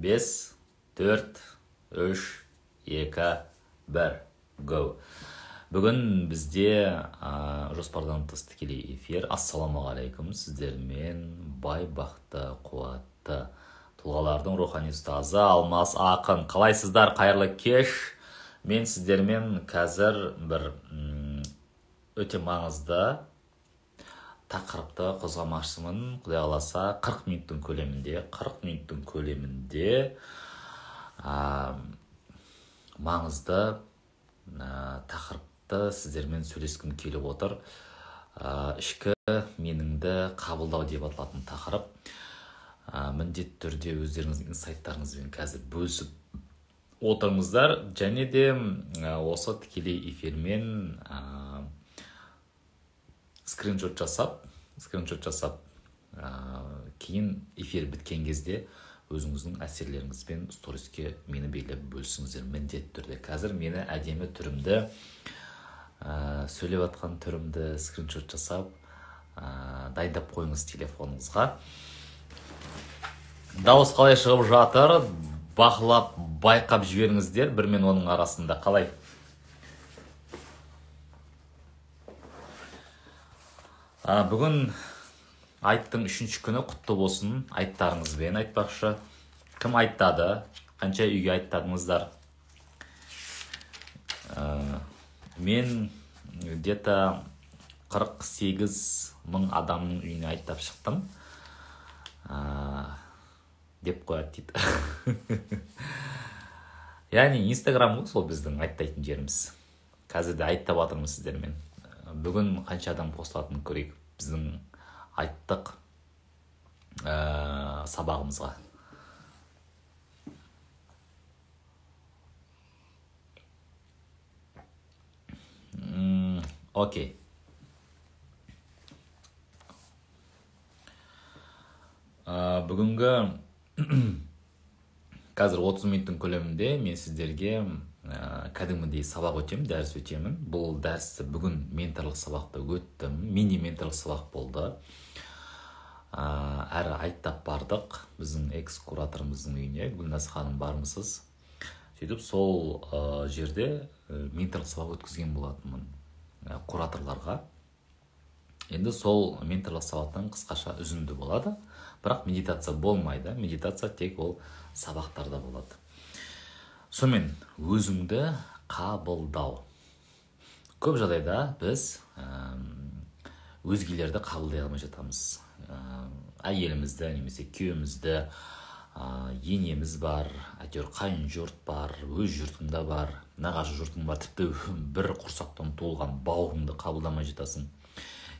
5, 4, 3, 2, 1, go. Бүгін бізде жоспардан тыс тікелей эфир. Ассалаумағалейкум, сіздермен бай, бақытты, қуатты тұлғалардың рухани ұстазы Алмас Ақын. Қалайсыздар? Қайырлы кеш. Мен сіздермен қазір бір өте маңызды тақырыпты қозғамақшымын. Құдай қаласа 40 минуттың көлемінде, 40 минуттың көлемінде маңызды тақырыпты сіздермен сөйлескім келіп отыр. Ішкі меніңді қабылдау деп аталатын тақырып. Міндетті түрде өздеріңіздің инсайттарыңызбен қазір бөлісіп отырыңыздар. Және де осы тікелей эфирмен скриншот жасап, кейін эфир біткен кезде өзіңіздің әсерлеріңізбен сториске мені белгілеп бөлісіңіздер міндетті түрде. Қазір мені әдемі түрімді, сөйлеп атқан түрімді скриншот жасап, дайындап қойыңыз телефоныңызға. Дауыс қалай шығып жатыр, бақылап, байқап жіберіңіздер. Бір мен оның арасында қалай? Бүгін айттың 3-ші күні, құтты болсын айттарыңызбен айтпақшы. Кім айттады? Қанша үйге айттадыңыздар? Мен где-то 48 мың адамның үйіне айттап шықтым. Деп қояды дейді. Яғни Инстаграм ғой сол біздің айттайтын жеріміз. Қазір де айттап жатырмыз сіздермен. Бүгін қанша адам қосылатынын көрейік біздің айттық сабағымызға. Окей. Бүгінгі қазір 30 минуттың көлемінде мен сіздерге кәдімгідей сабақ өтемін, дәріс өтемін. Бұл дәрісті бүгін менторлық сабақта өттім. Мини менторлық сабақ болды. Әрі айттап бардық біздің экс-кураторымыздың үйіне. Гүлназ ханым, бармысыз? Сөйтіп сол жерде менторлық сабақ өткізген болатынмын кураторларға. Енді сол менторлық сабақтан қысқаша үзінді болады. Бірақ медитация болмайды. Медитация тек ол сабақтарда болады. Сонымен өзіңді қабылдау. Көп жағдайда біз өзгелерді қабылдай алмай жатамыз. Әйелімізді немесе күйеуімізді, енеміз бар, әйтеуір қайын жұрт бар, өз жұртың да бар, нағашы жұртың бар, тіпті бір құрсақтан туылған бауырыңды қабылдамай жатасың.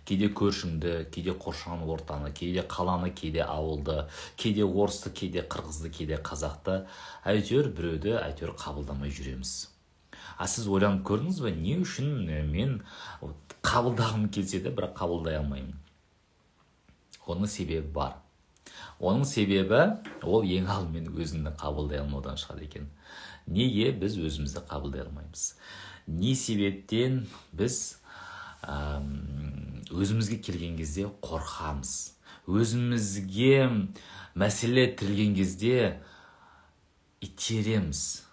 Кейде көршіңді, кейде қоршаған ортаны, кейде қаланы, кейде ауылды, кейде орысты, кейде қырғызды, кейде қазақты, әйтеуір біреуді әйтеуір қабылдамай жүреміз. А сіз ойланып көрдіңіз бе, не үшін мен қабылдағым келсе де, бірақ қабылдай алмаймын? Оның себебі бар. Оның себебі ол ең алдымен өзіңді қабылдай алмаудан шығады екен. Неге біз өзімізді қабылдай алмаймыз? Не себептен біз өзімізге келген кезде қорқамыз? Өзімізге мәселе тірелген кезде итереміз,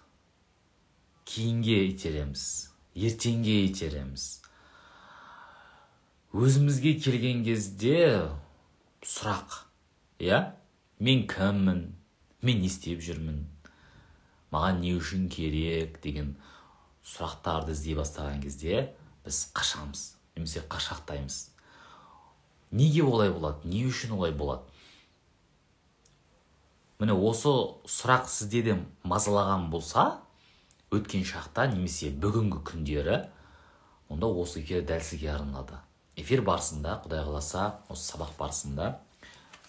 кейінге итереміз, ертеңге итереміз. Өзімізге келген кезде сұрақ, иә? Мен кіммін? Мен не істеп жүрмін? Маған не үшін керек деген сұрақтарды іздей бастаған кезде біз қашамыз, немесе қашақтаймыз. Неге олай болады? Не үшін олай болады? Міне осы сұрақ сізде де мазалаған болса, өткен шақта немесе бүгінгі күндері, онда осы эфир дәл сізге арналады. Эфир барысында, Құдай қаласа, осы сабақ барысында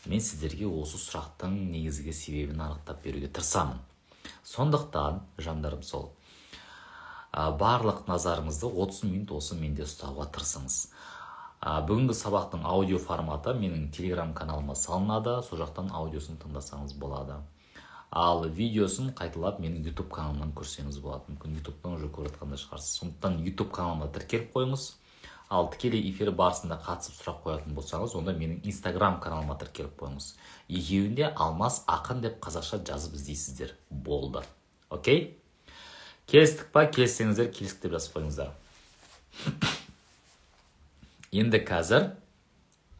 мен сіздерге осы сұрақтың негізгі себебін анықтап беруге тырысамын. Сондықтан, жандарым, сол барлық назарыңызды 30 минут осы менде ұстауға тырысыңыз. Бүгінгі сабақтың аудио форматы менің телеграм каналыма салынады, сол жақтан аудиосын тыңдасаңыз болады. Ал видеосын қайталап менің YouTube каналымнан көрсеңіз болады. Мүмкін YouTube'тан уже көріп жатқан да шығарсыз. Сондықтан YouTube каналыма тіркеліп қойыңыз. Ал тікелей эфир барысында қатысып сұрақ қоятын болсаңыз, онда менің Инстаграм каналыма тіркеліп қойыңыз. Екеуінде Алмас Ақын деп қазақша жазып іздейсіздер. Болды. Окей? Келістік па? Келіссеңіздер, келістік деп жазып қойыңыздар. Енді қазір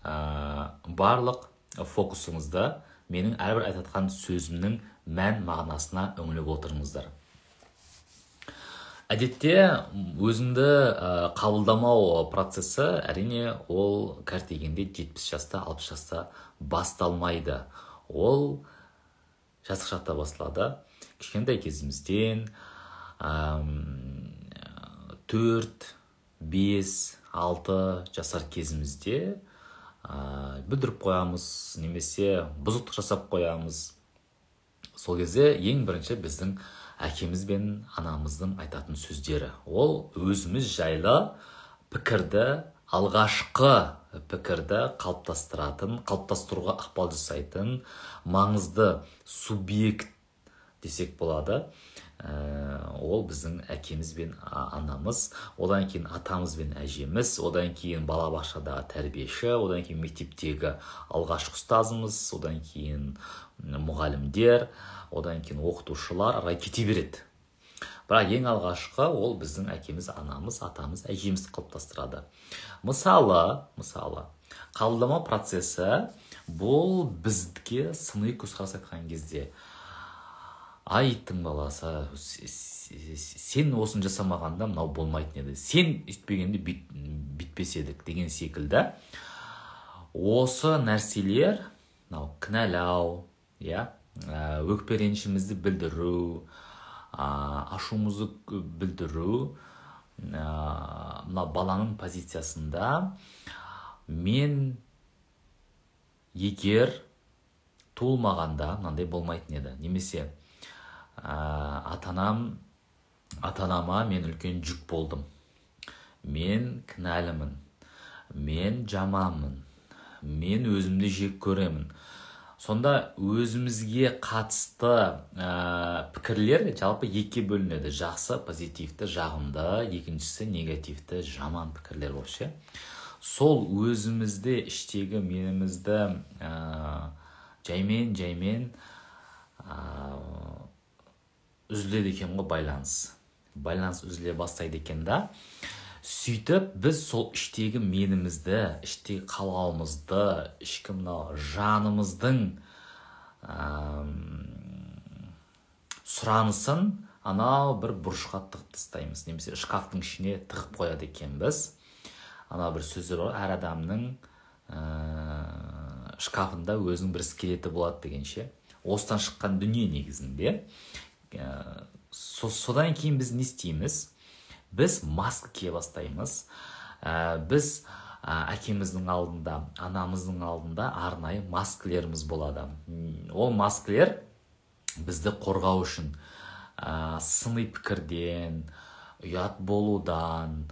барлық фокусыңызды менің әрбір айтатқан сөзімнің мән мағынасына үңіліп отырыңыздар. Әдетте өзіңді қабылдамау процесі, әрине, ол кәртейгенде 70 жаста, 60 жаста басталмайды. Ол жастық шақта басталады. Кішкентай кезімізден 4, 5, 6 жасар кезімізде бүлдіріп қоямыз, немесе бұзықтық жасап қоямыз. Сол кезде ең бірінші біздің әкеміз бен анамыздың айтатын сөздері. Ол өзіміз жайлы пікірді, алғашқы пікірді қалыптастыратын, қалыптастыруға ықпал жасайтын маңызды субъект десек болады. Ол біздің әкеміз бен анамыз, одан кейін атамыз бен әжеміз, одан кейін балабақшадағы тәрбиеші, одан кейін мектептегі алғашқы ұстазымыз, одан кейін мұғалімдер, одан кейін оқытушылар, арай кете береді. Бірақ ең алғашқы ол біздің әкеміз, анамыз, атамыз, әжеміз қалыптастырады. Мысалы, қабылдамау процесі бұл бізге сыни көзқарас айтқан кезде, ай, иттің баласы, сен осыны жасамағанда мынау болмайтын еді, сен өйтпегенде бүйтпес едік деген секілді. Осы нәрселер, мынау кінәлау, иә, өкпе ренішімізді білдіру, ашуымызды білдіру, мына баланың позициясында мен егер туылмағанда мынандай болмайтын еді, немесе ата-анама мен үлкен жүк болдым, мен кінәлімін, мен жаманмын, мен өзімді жек көремін. Сонда өзімізге қатысты пікірлер жалпы екіге бөлінеді. Жақсы, позитивті, жағымды, екіншісі негативті, жаман пікірлер вообще. Сол өзімізде іштегі менімізді жаймен-жаймен үзіледі екен ғой байланыс. Байланыс үзіле бастайды екен да. Сөйтіп біз сол іштегі менімізді, іштегі қалауымызды, ішкі мынау жанымыздың сұранысын анау бір бұрышқа тығып тастаймыз, немесе шкафтың ішіне тығып қояды екенбіз. Анау бір сөзі бар, әр адамның шкафында өзінің бір скелеті болады дегенше. Осыдан шыққан дүние негізінде. Содан кейін біз не істейміз? Біз маска кие бастаймыз. Біз әкеміздің алдында, анамыздың алдында арнайы маскілеріміз болады. Ол маскілер бізді қорғау үшін, сыни пікірден, ұят болудан,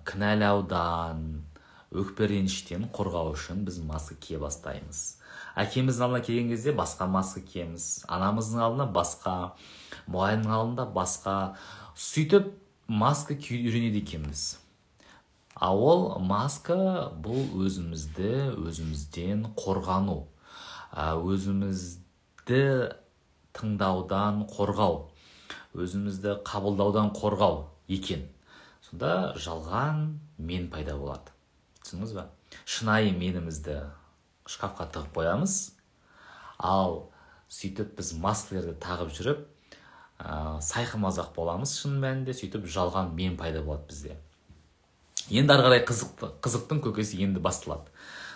кінәлаудан, өкпе реніштен қорғау үшін біз маска кие бастаймыз. Әкеміздің алдына келген кезде басқа маска киеміз, анамыздың алдына басқа, мұғалімнің алдында басқа. Сөйтіп маска киюді үйренеді екенбіз. А ол маска бұл өзімізді өзімізден қорғану, өзімізді тыңдаудан қорғау, өзімізді қабылдаудан қорғау екен. Сонда жалған мен пайда болады. Түсіндіңіз ба? Шынайы менімізді шкафқа тығып қоямыз. Ал сөйтіп біз маскалерді тағып жүріп, сайқымазақ боламыз шын мәнінде. Сөйтіп жалған мен пайда болады бізде. Енді ары қарай қызықтың көкесі енді басталады.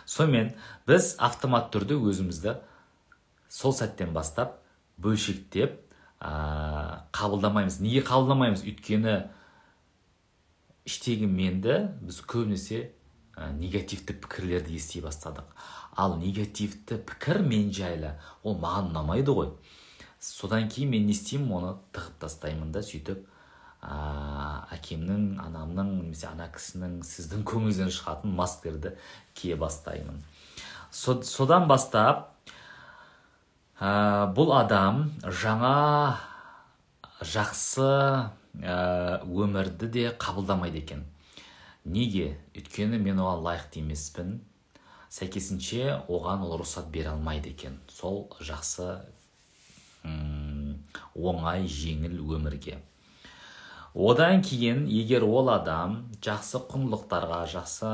Сонымен біз автомат түрде өзімізді сол сәттен бастап бөлшектеп қабылдамаймыз. Неге қабылдамаймыз? Өйткені іштегі менді біз көбінесе негативті пікірлерді ести бастадық. Ал негативті пікір мен жайлы, ол маған ұнамайды ғой. Содан кейін мен не істеймін? Оны тығып тастаймын да, сөйтіп әкемнің, анамның, немесе ана кісінің, сіздің көңіліңізден шығатын маскалерді кие бастаймын. Содан бастап бұл адам жаңа жақсы өмірді де қабылдамайды екен. Неге? Өйткені мен оған лайықты емеспін. Сәйкесінше оған ол рұқсат бере алмайды екен. Сол жақсы, оңай, жеңіл өмірге. Одан кейін егер ол адам жақсы құндылықтарға, жақсы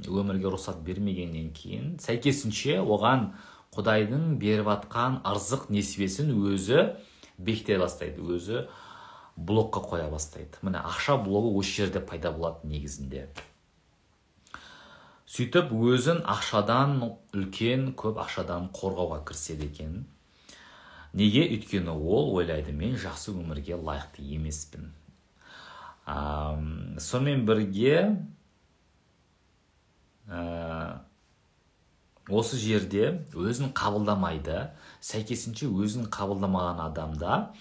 өмірге рұқсат бермегеннен кейін, сәйкесінше оған Құдайдың беріп атқан ырзық несібесін өзі бекіте бастайды, өзі блокқа қоя бастайды. Міне, ақша блогы осы жерде пайда болады негізінде. Сөйтіп өзін ақшадан, үлкен көп ақшадан қорғауға кіріседі екен. Неге? Өйткені ол ойлайды, мен жақсы өмірге лайықты емеспін. Сонымен бірге осы жерде өзін қабылдамайды. Сәйкесінше өзін қабылдамаған адамда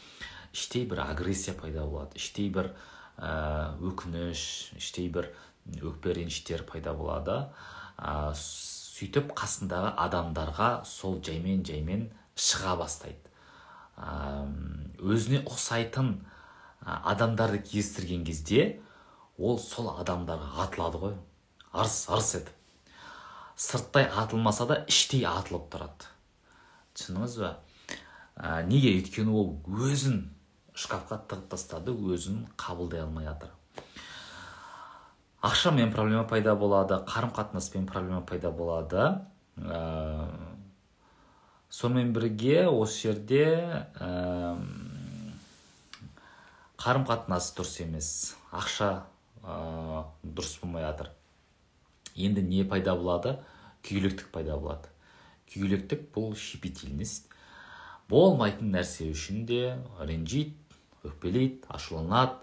іштей бір агрессия пайда болады, іштей бір өкініш, іштей бір өкпе реніштер пайда болады. Сөйтіп қасындағы адамдарға сол жаймен-жаймен шыға бастайды. Өзіне ұқсайтын адамдарды кездестірген кезде ол сол адамдарға атылады ғой, арс-арс етіп. Сырттай атылмаса да іштей атылып тұрады. Түсіндіңіз бе? Неге? Өйткені ол өзін шкафқа тығып тастады, өзін қабылдай алмай жатыр. Ақшамен проблема пайда болады, қарым-қатынаспен проблема пайда болады. Сонымен бірге осы жерде қарым-қатынас дұрыс емес, ақша дұрыс болмай жатыр. Енді не пайда болады? Күйгелектік пайда болады. Күйгелектік бұл щепетильность. Болмайтын нәрсе үшін де ренжиді, өкпелейді, ашуланады.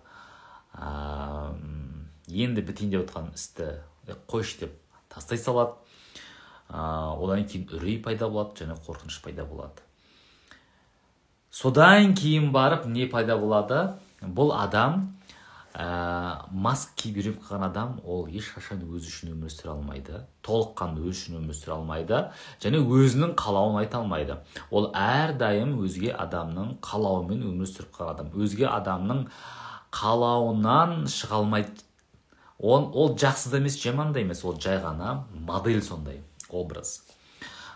Енді бітейін деп отқан істі қойшы деп тастай салады. Одан кейін үрей пайда болады және қорқыныш пайда болады. Содан кейін барып не пайда болады? Бұл адам, маск киіп үйреніп қалған адам, ол ешқашан өзі үшін өмір сүре алмайды, толыққанды өзі үшін өмір сүре алмайды және өзінің қалауын айта алмайды. Ол әрдайым өзге адамның қалауымен өмір сүріп қалған адам, өзге адамның қалауынан шыға алмайды. Ол жақсы да емес, жаман да емес, ол жай ғана модель, сондай образ.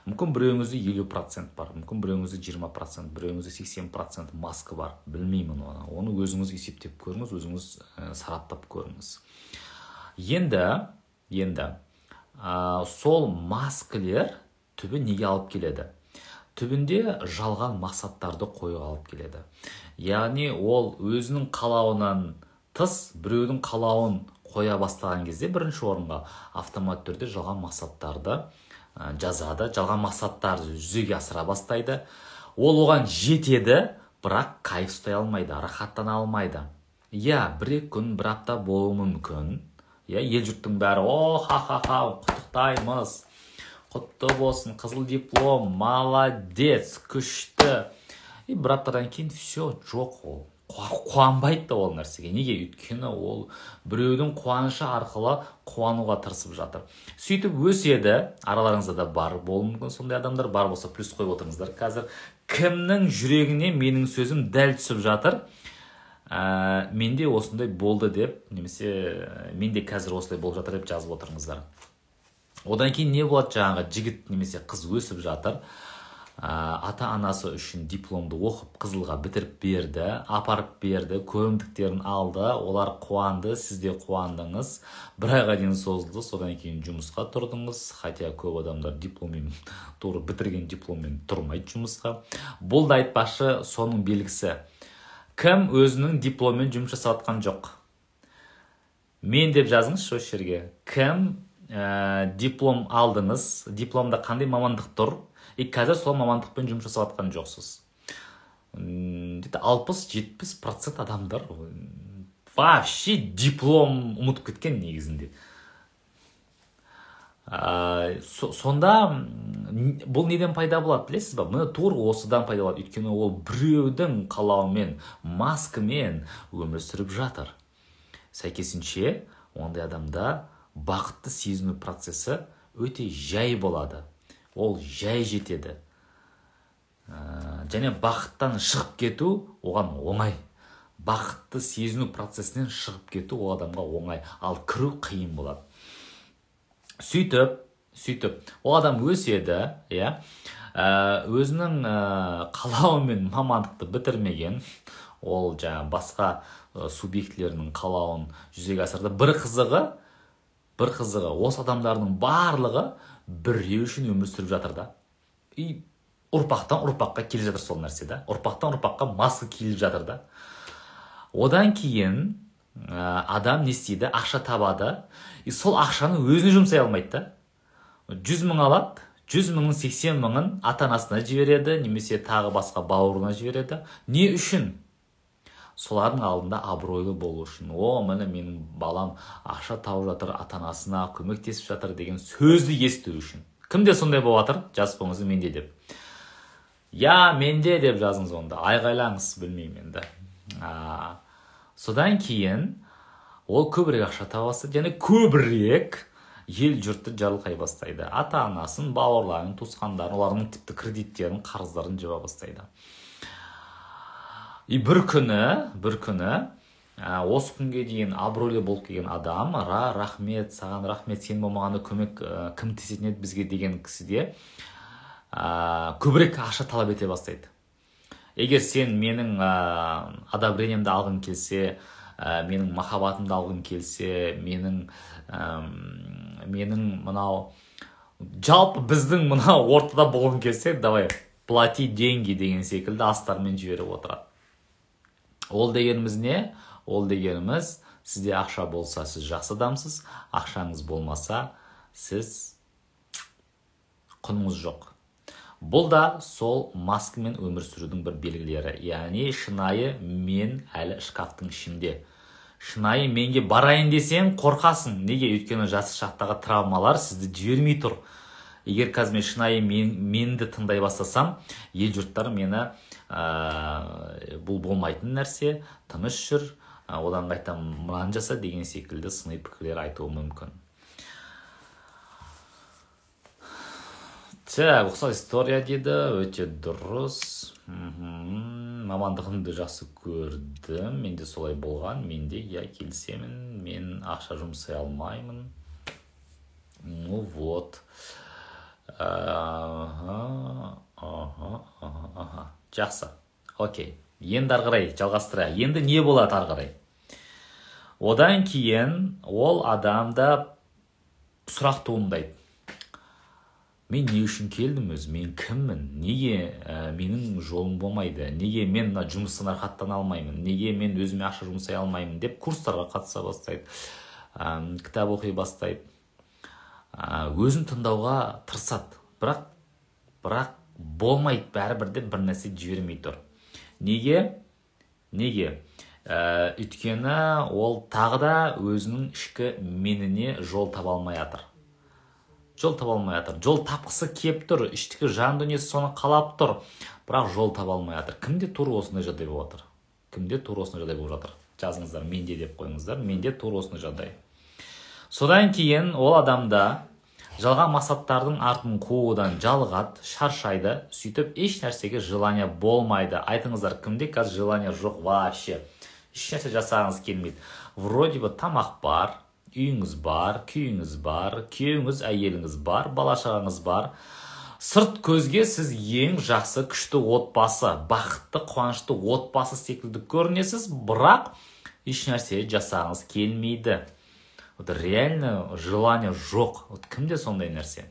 Мүмкін біреуіңізде 50% бар, мүмкін біреуіңізде 20%, біреуіңізде 80% маска бар, білмеймін оны. Оны өзіңіз есептеп көріңіз, өзіңіз сараптап көріңіз. Енді сол маскілер түбі неге алып келеді? Түбінде жалған мақсаттарды қоюға алып келеді. Яғни ол өзінің қалауынан тыс біреудің қалауын қоя бастаған кезде бірінші орынға автомат түрде жалған мақсаттарды жазады, жалған мақсаттарды жүзеге асыра бастайды. Ол оған жетеді, бірақ кайф ұстай алмайды, рахаттана алмайды. Иә, бір күн, бір апта болуы мүмкін. Иә, ел жұрттың бәрі, о, ха-ха-ха, құттықтаймыз, құтты болсын, қызыл диплом, молодец, күшті. И бір аптадан кейін все, жоқ ол. Қуанбайды да ол нәрсеге. Неге? Өйткені ол біреудің қуанышы арқылы қуануға тырысып жатыр. Сөйтіп өседі. Араларыңызда да бар болуы мүмкін сондай адамдар. Бар болса плюс қойып отырыңыздар. Қазір кімнің жүрегіне менің сөзім дәл түсіп жатыр? Менде осындай болды деп, немесе менде қазір осылай болып жатыр деп жазып отырыңыздар. Одан кейін не болады? Жаңағы жігіт немесе қыз өсіп жатыр. Ата-анасы үшін дипломды оқып, қызылға бітіріп берді, апарып берді, көрімдіктерін алды, олар қуанды, сіз де қуандыңыз. Бір айға дейін созылды, содан кейін жұмысқа тұрдыңыз. Хотя көп адамдар дипломмен, тура бітірген дипломмен тұрмайды жұмысқа. Бұл да айтпақшы соның белгісі. Кім өзінің дипломмен жұмыс жасап жатқан жоқ? Мен деп жазыңызшы осы жерге. Кім диплом алдыңыз, дипломда қандай мамандық тұр? И қазір сол мамандықпен жұмыс жасап жатқан жоқсыз. 60-70% адамдар вообще диплом ұмытып кеткен негізінде. Сонда бұл неден пайда болады білесіз ба? Міне тура осыдан пайда болады. Өйткені ол біреудің қалауымен, маскамен өмір сүріп жатыр. Сәйкесінше ондай адамда бақытты сезіну процесі өте жай болады. Ол жай жетеді. Және бақыттан шығып кету оған оңай. Бақытты сезіну процесінен шығып кету ол адамға оңай, ал кіру қиын болады. Сөйтіп ол адам өседі, иә, өзінің қалауымен мамандықты бітірмеген, ол жаңа басқа субъектілерінің қалауын жүзеге асырды. Бір қызығы, осы адамдардың барлығы біреу үшін өмір сүріп жатыр да. И ұрпақтан ұрпаққа келе жатыр сол нәрсе да. Ұрпақтан ұрпаққа маска киіліп жатыр да. Одан кейін адам не істейді? Ақша табады. И сол ақшаны өзіне жұмсай алмайды да. 100 мың алады, 100 мыңның 80 мыңын ата-анасына жібереді, немесе тағы басқа бауырына жібереді. Не үшін? Солардың алдында абыройлы болу үшін. О, міне менің балам ақша тауып жатыр, ата-анасына көмектесіп жатыр деген сөзді есту үшін. Кімде сондай болып жатыр? Жазып қойыңыз, менде деп. Я, менде деп жазыңыз онда. Айғайлаңыз, білмеймін енді. Содан кейін ол көбірек ақша таба бастайды, және көбірек ел жұртты жарылқай бастайды. Ата-анасын, бауырларын, туысқандарын, олардың тіпті кредиттерін, қарыздарын жаба бастайды. И бір күні осы күнге дейін абыройлы болып келген адам, рахмет, саған рахмет, сен болмағанда көмек кім тесетін еді бізге деген кісіде көбірек ақша талап ете бастайды. Егер сен менің одобрениемді алғың келсе, менің махаббатымды алғың келсе, менің мынау жалпы біздің мынау ортада болғың келсе, давай плати деньги деген секілді астармен жіберіп отырады. Ол дегеніміз не? Ол дегеніміз, сізде ақша болса, сіз жақсы адамсыз, ақшаңыз болмаса, сіз құныңыз жоқ. Бұл да сол маскамен өмір сүрудің бір белгілері. Яғни шынайы мен әлі шкафтың ішінде. Шынайы менге барайын десең қорқасың. Неге? Өйткені жас шақтағы травмалар сізді жібермей тұр. Егер қазір мен шынайы менді тыңдай бастасам, ел жұрттар мені бұл болмайтын нәрсе, тыныш жүр, одан қайта мынаны жаса деген секілді сыни пікірлер айтуы мүмкін. Так, ұқсас история дейді, өте дұрыс. Мамандығымды жақсы көрдім, менде солай болған, менде я келісемін, мен ақша жұмсай алмаймын. Ну вот. Аха. Жақсы. Окей. Енді ары қарай жалғастырайық. Енді не болады ары қарай? Одан кейін ол адамда сұрақ туындайды. Мен не үшін келдім өзі? Мен кіммін? Неге менің жолым болмайды? Неге мен мына жұмыстан рахаттана алмаймын? Неге мен өзіме ақша жұмсай алмаймын деп курстарға қатыса бастайды, кітап оқи бастайды. Өзін тыңдауға тырысады. Бірақ болмайды, бәрібір де бір нәрсе жібермей тұр. Неге? Неге? Өйткені ол тағы да өзінің ішкі меніне жол таба алмай жатыр. Жол таба алмай жатыр. Жол тапқысы кеп тұр, іштегі жан дүниесі соны қалап тұр, бірақ жол таба алмай жатыр. Кімде тура осындай жағдай болып жатыр? Кімде тура осындай жағдай болып жатыр? Жазыңыздар, менде деп қойыңыздар. Менде тура осындай жағдай. Содан кейін ол адамда жалған мақсаттардың артын қуудан жалығады, шаршайды, сөйтіп еш нәрсеге желание болмайды. Айтыңыздар, кімде қазір желание жоқ вообще? Еш нәрсе жасағыңыз келмейді. Вроде бы тамақ бар, үйіңіз бар, күйіңіз бар, күйеуіңіз, әйеліңіз бар, бала шағаңыз бар. Сырт көзге сіз ең жақсы, күшті отбасы, бақытты, қуанышты отбасы секілді көрінесіз, бірақ еш нәрсе жасағыңыз келмейді. Вот реально желание жоқ. Вот кімде сондай нәрсе?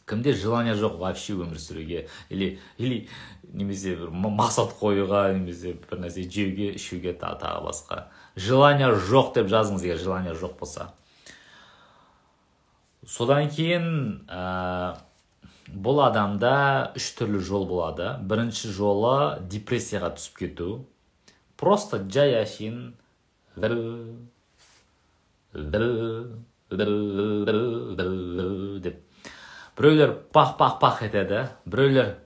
Кімде желание жоқ вообще өмір сүруге, или немесе бір мақсат қоюға, немесе бір нәрсе жеуге, ішуге, тағы басқа. Желание жоқ деп жазыңыз, егер желание жоқ болса. Содан кейін бұл адамда үш түрлі жол болады. Бірінші жолы депрессияға түсіп кету. Просто жай әшейін деп. Біреулер пах-пах-пах етеді, біреулер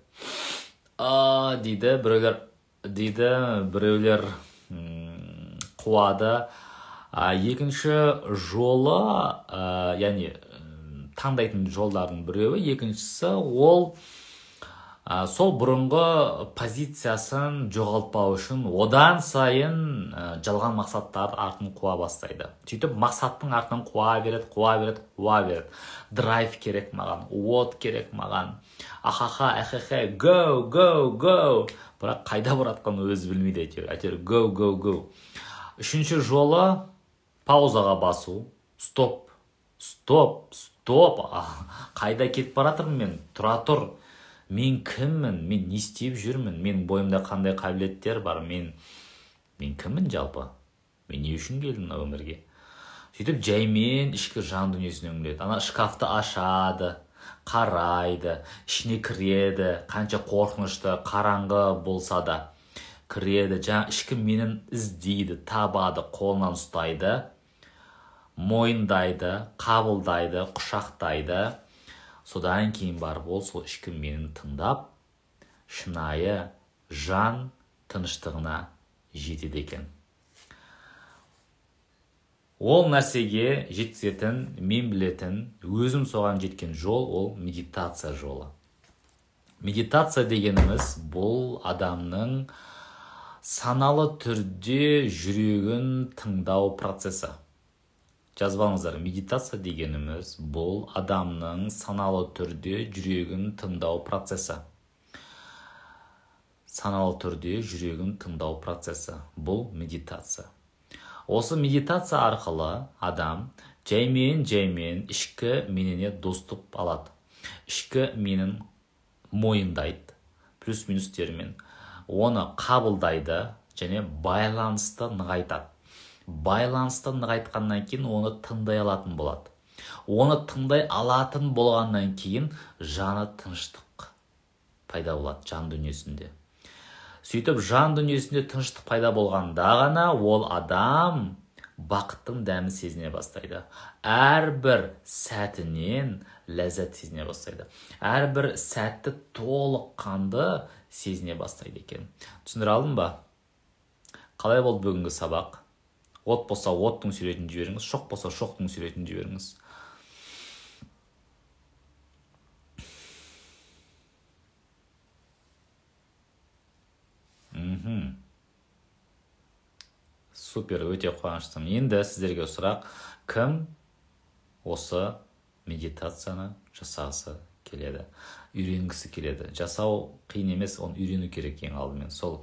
а дейді, біреулер дейді, біреулер қуады. Екінші жолы, яғни таңдайтын жолдардың біреуі, екіншісі ол Сол бұрынғы позициясын жоғалтпау үшін одан сайын жалған мақсаттар артын қуа бастайды. Сөйтіп мақсаттың артынан қуа береді, қуа береді, қуа береді. Драйв керек маған, от керек маған. Ахаха, эхехе, go, go, go. Бірақ қайда баратқанын өзі білмейді әйтеуір. Әйтеуір go, go, go. Үшінші жолы паузаға басу. Стоп, стоп, стоп. Қайда кетіп баратырмын мен? Тұра тұр. Мен кіммін, мен не істеп жүрмін, мен бойымда қандай қабілеттер бар, мен кіммін жалпы, мен не үшін келдім мына өмірге? Сөйтіп жаймен ішкі жан дүниесіне үңіледі. Ана шкафты ашады, қарайды, ішіне кіреді, қанша қорқынышты, қараңғы болса да кіреді, жаңа ішкі менін іздейді, табады, қолынан ұстайды, мойындайды, қабылдайды, құшақтайды. Содан кейін барып ол сол ішкі менін тыңдап, шынайы жан тыныштығына жетеді екен. Ол нәрсеге жеткізетін, мен білетін, өзім соған жеткен жол ол медитация жолы. Медитация дегеніміз бұл адамның саналы түрде жүрегін тыңдау процесі. Жазып алыңыздар, медитация дегеніміз бұл адамның саналы түрде жүрегін тыңдау процесі. Саналы түрде жүрегін тыңдау процесі. Бұл медитация. Осы медитация арқылы адам жаймен-жаймен ішкі меніне доступ алады. Ішкі менін мойындайды, плюс-минустермен. Оны қабылдайды және байланысты нығайтады. Байланысты нығайтқаннан кейін оны тыңдай алатын болады. Оны тыңдай алатын болғаннан кейін жаны тыныштық пайда болады жан дүниесінде. Сөйтіп жан дүниесінде тыныштық пайда болғанда ғана ол адам бақыттың дәмін сезіне бастайды. Әрбір сәтінен ләззат сезіне бастайды. Әрбір сәтті толыққанды сезіне бастайды екен. Түсіндіре алдым ба? Қалай болды бүгінгі сабақ? От болса оттың суретін жіберіңіз, шоқ болса шоқтың суретін жіберіңіз. Супер, өте қуаныштымын. Енді сіздерге сұрақ, кім осы медитацияны жасағысы келеді, үйренгісі келеді? Жасау қиын емес, оны үйрену керек ең алдымен. Сол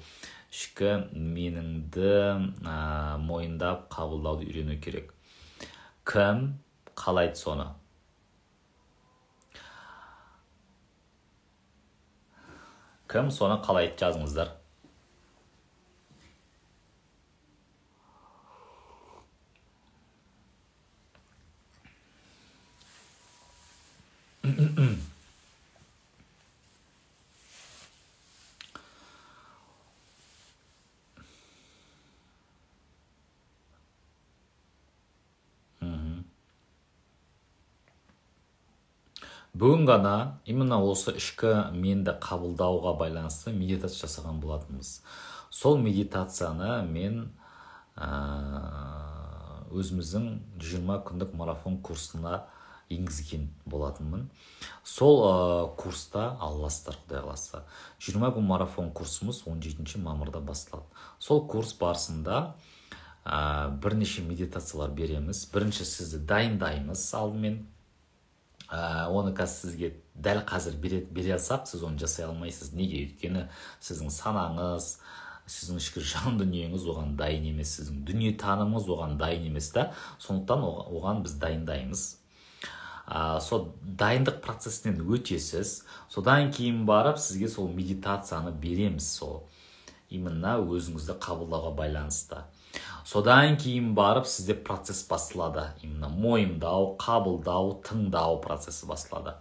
ішкі меніңді мойындап қабылдауды үйрену керек. Кім қалайды соны? Кім соны қалайды, жазыңыздар. Бүгін ғана именно осы ішкі менді қабылдауға байланысты медитация жасаған болатынбыз. Сол медитацияны мен өзіміздің 20 күндік марафон курсына енгізген болатынмын. Сол курста алластар, Құдай қаласа, 20 күн марафон курсымыз 17 мамырда басталады. Сол курс барысында бірнеше медитациялар береміз. Бірінші сізді дайындаймыз алдымен. Оны қазір сізге дәл қазір бере алсақ, сіз оны жасай алмайсыз. Неге? Өйткені сіздің санаңыз, сіздің ішкі жан дүниеңіз оған дайын емес, сіздің дүние танымыңыз оған дайын емес та. Сондықтан оған біз дайындаймыз. Сол дайындық процесінен өтесіз, содан кейін барып сізге сол медитацияны береміз, сол именно өзіңізді қабылдауға байланысты. Содан кейін барып сізде процесс басталады. Именно мойындау, қабылдау, тыңдау процесі басталады.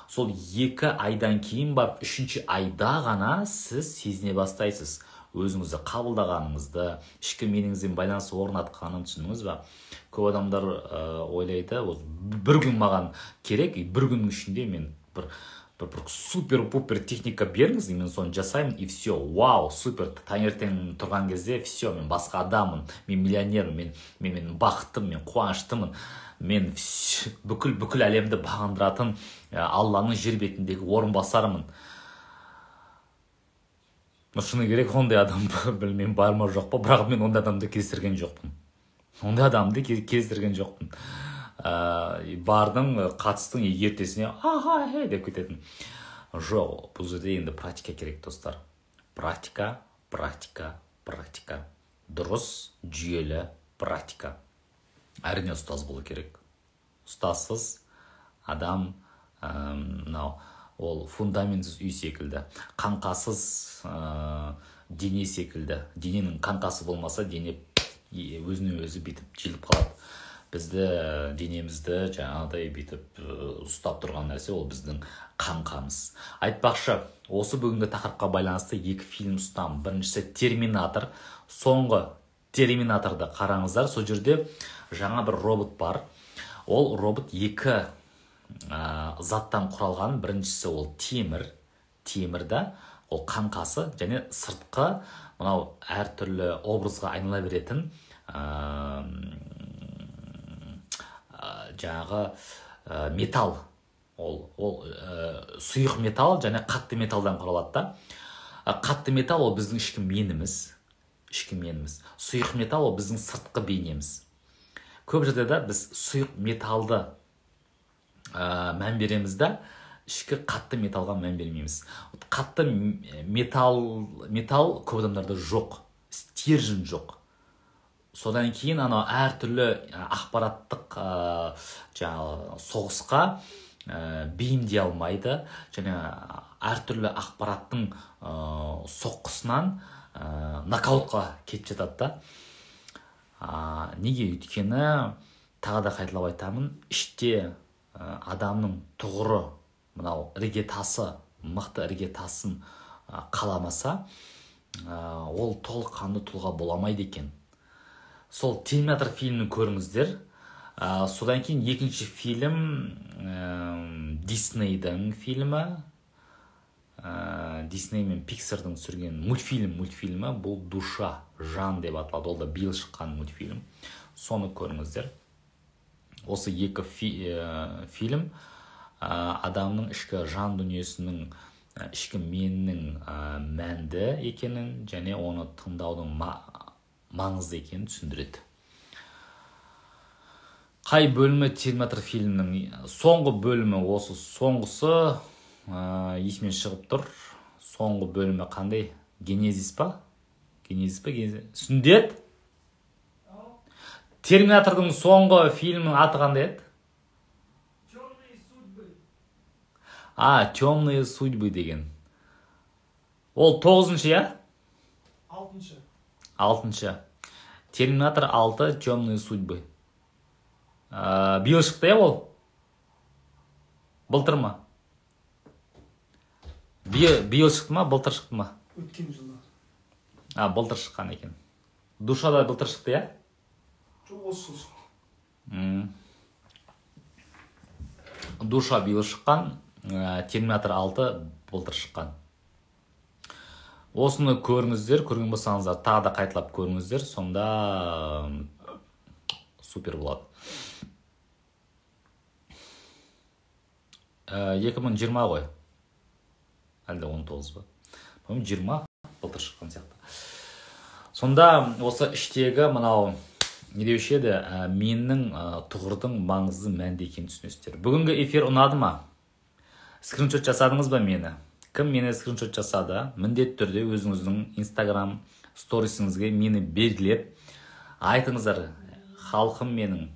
Сол 2 айдан кейін барып 3-ші айда ғана сіз сезіне бастайсыз. Өзіңізді қабылдағаныңызды, ішкі меніңізбен байланыс орнатқанын түсіндіңіз ба? Көп адамдар ойлайды, бір күн маған керек, бір күннің ішінде мен бір супер-пупер техника беріңіз, мен соны жасаймын, и все, вау, супер, таңертең тұрған кезде все, мен басқа адаммын, мен миллионермін, мен бақыттымын, мен қуаныштымын, мен бүкіл әлемді бағындыратын Алланың жер бетіндегі орынбасарымын. Шыны керек, ондай адам білмеймін бар ма жоқ па, бірақ мен ондай адамды кездестірген жоқпын. Ондай адамды кездестірген жоқпын. Бардың, қатыстың, ертесіне аха хей деп кететін. Жоқ, бұл жерде енді практика керек, достар. Практика, практика, практика. Дұрыс, жүйелі практика. Әрине ұстаз болу керек. Ұстазсыз адам мынау ол фундаментсіз үй секілді, қаңқасыз дене секілді. Дененің қаңқасы болмаса, дене өзіне өзі бүйтіп желіп қалады. Бізді, денемізді жаңағыдай бүйтіп ұстап тұрған нәрсе ол біздің қаңқамыз. Айтпақшы, осы бүгінгі тақырыпқа байланысты екі фильм ұсынамын. Біріншісі Терминатор. Соңғы Терминаторды қараңыздар. Сол жерде жаңа бір робот бар. Ол робот екі заттан құралған. Біріншісі ол темір, темірді, ол қаңқасы, және сыртқы мынау әртүрлі образға айнала беретін жаңағы металл. Ол сұйық металл және қатты металлдан құралады да. Қатты металл ол біздің ішкі меніміз, ішкі меніміз. Сұйық металл ол біздің сыртқы бейнеміз. Көп жағдайда біз сұйық металлды мән береміз да, ішкі қатты металлға мән бермейміз. Қатты металл көп адамдарда жоқ, стержень жоқ. Содан кейін анау әртүрлі ақпараттық жаңағы соғысқа бейімдей алмайды, және әртүрлі ақпараттың соққысынан нокаутқа кетіп жатады да. Неге? Өйткені тағы да қайталап айтамын, іште адамның тұғыры, мынау іргетасы, мықты іргетасын қаламаса, ол толыққанды тұлға бола алмайды екен. Сол Терминатор фильмін көріңіздер. Содан кейін екінші фильм Диснейдің фильмі, Дисней мен Пиксардың түсірген мультфильмі, бұл Душа, жан деп аталады. Ол да биыл шыққан мультфильм. Соны көріңіздер. Осы екі фильм адамның ішкі жан дүниесінің, ішкі менінің мәнді екенін және оны тыңдаудың маңызды екенін түсіндіреді. Қай бөлімі Терминатор фильмінің? Соңғы бөлімі осы, соңғысы есіме шығып тұр. Соңғы бөлімі қандай? Генезис па? Генезис па? Сүндет? Терминатордың соңғы фильмінің аты қандай еді? Темные судьбы. Темные судьбы деген. Ол 9-шы, иә? 6-шы. 6-шы. Терминатор 6, Темные судьбы. Биыл шықты, иә ол? Былтыр ма? Биыл шықты ма, былтыр шықты ма? Өткен жылы. Былтыр шыққан екен. Душа да былтыр шықты, иә? Жоқ, осы жыл шықты. Душа биыл шыққан, Терминатор 6 былтыр шыққан. Осыны көріңіздер, көрген болсаңыздар тағы да қайталап көріңіздер, сонда супер болады. 2020 ғой. Әлде 19 ба? По-моему, 20 былтыр шыққан сияқты. Сонда осы іштегі мынау не деуші еді, менің тұғырдың маңызды мәнді екенін түсінесіздер. Бүгінгі эфир ұнады ма? Скриншот жасадыңыз ба мені? Кім мені скриншот жасады? Міндетті түрде өзіңіздің Instagram сторисіңізге мені белгілеп айтыңыздар. Халқым менің,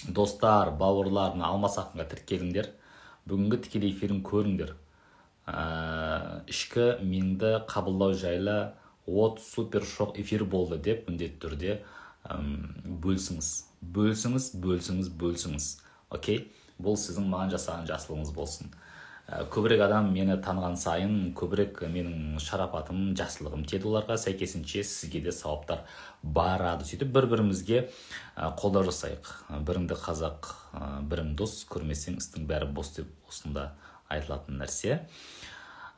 достар, бауырлар, мына Алмас Ақынға тіркеліңдер. Бүгінгі тікелей эфирін көріңдер. Ішкі менді қабылдау жайлы от супер шок эфир болды деп міндетті түрде бөлісіңіз. Бөлісіңіз, бөлісіңіз, бөлісіңіз. Окей? Бұл сіздің маған жасаған жақсылығыңыз болсын. Көбірек адам мені таныған сайын, көбірек менің шарапатым, жақсылығым тиеді оларға, сәйкесінше сізге де сауаптар барады. Сөйтіп бір-бірімізге қолдау жасайық. Біріңді қазақ, бірің дос, көрмесең істің бәрі бос деп осында айтылатын нәрсе.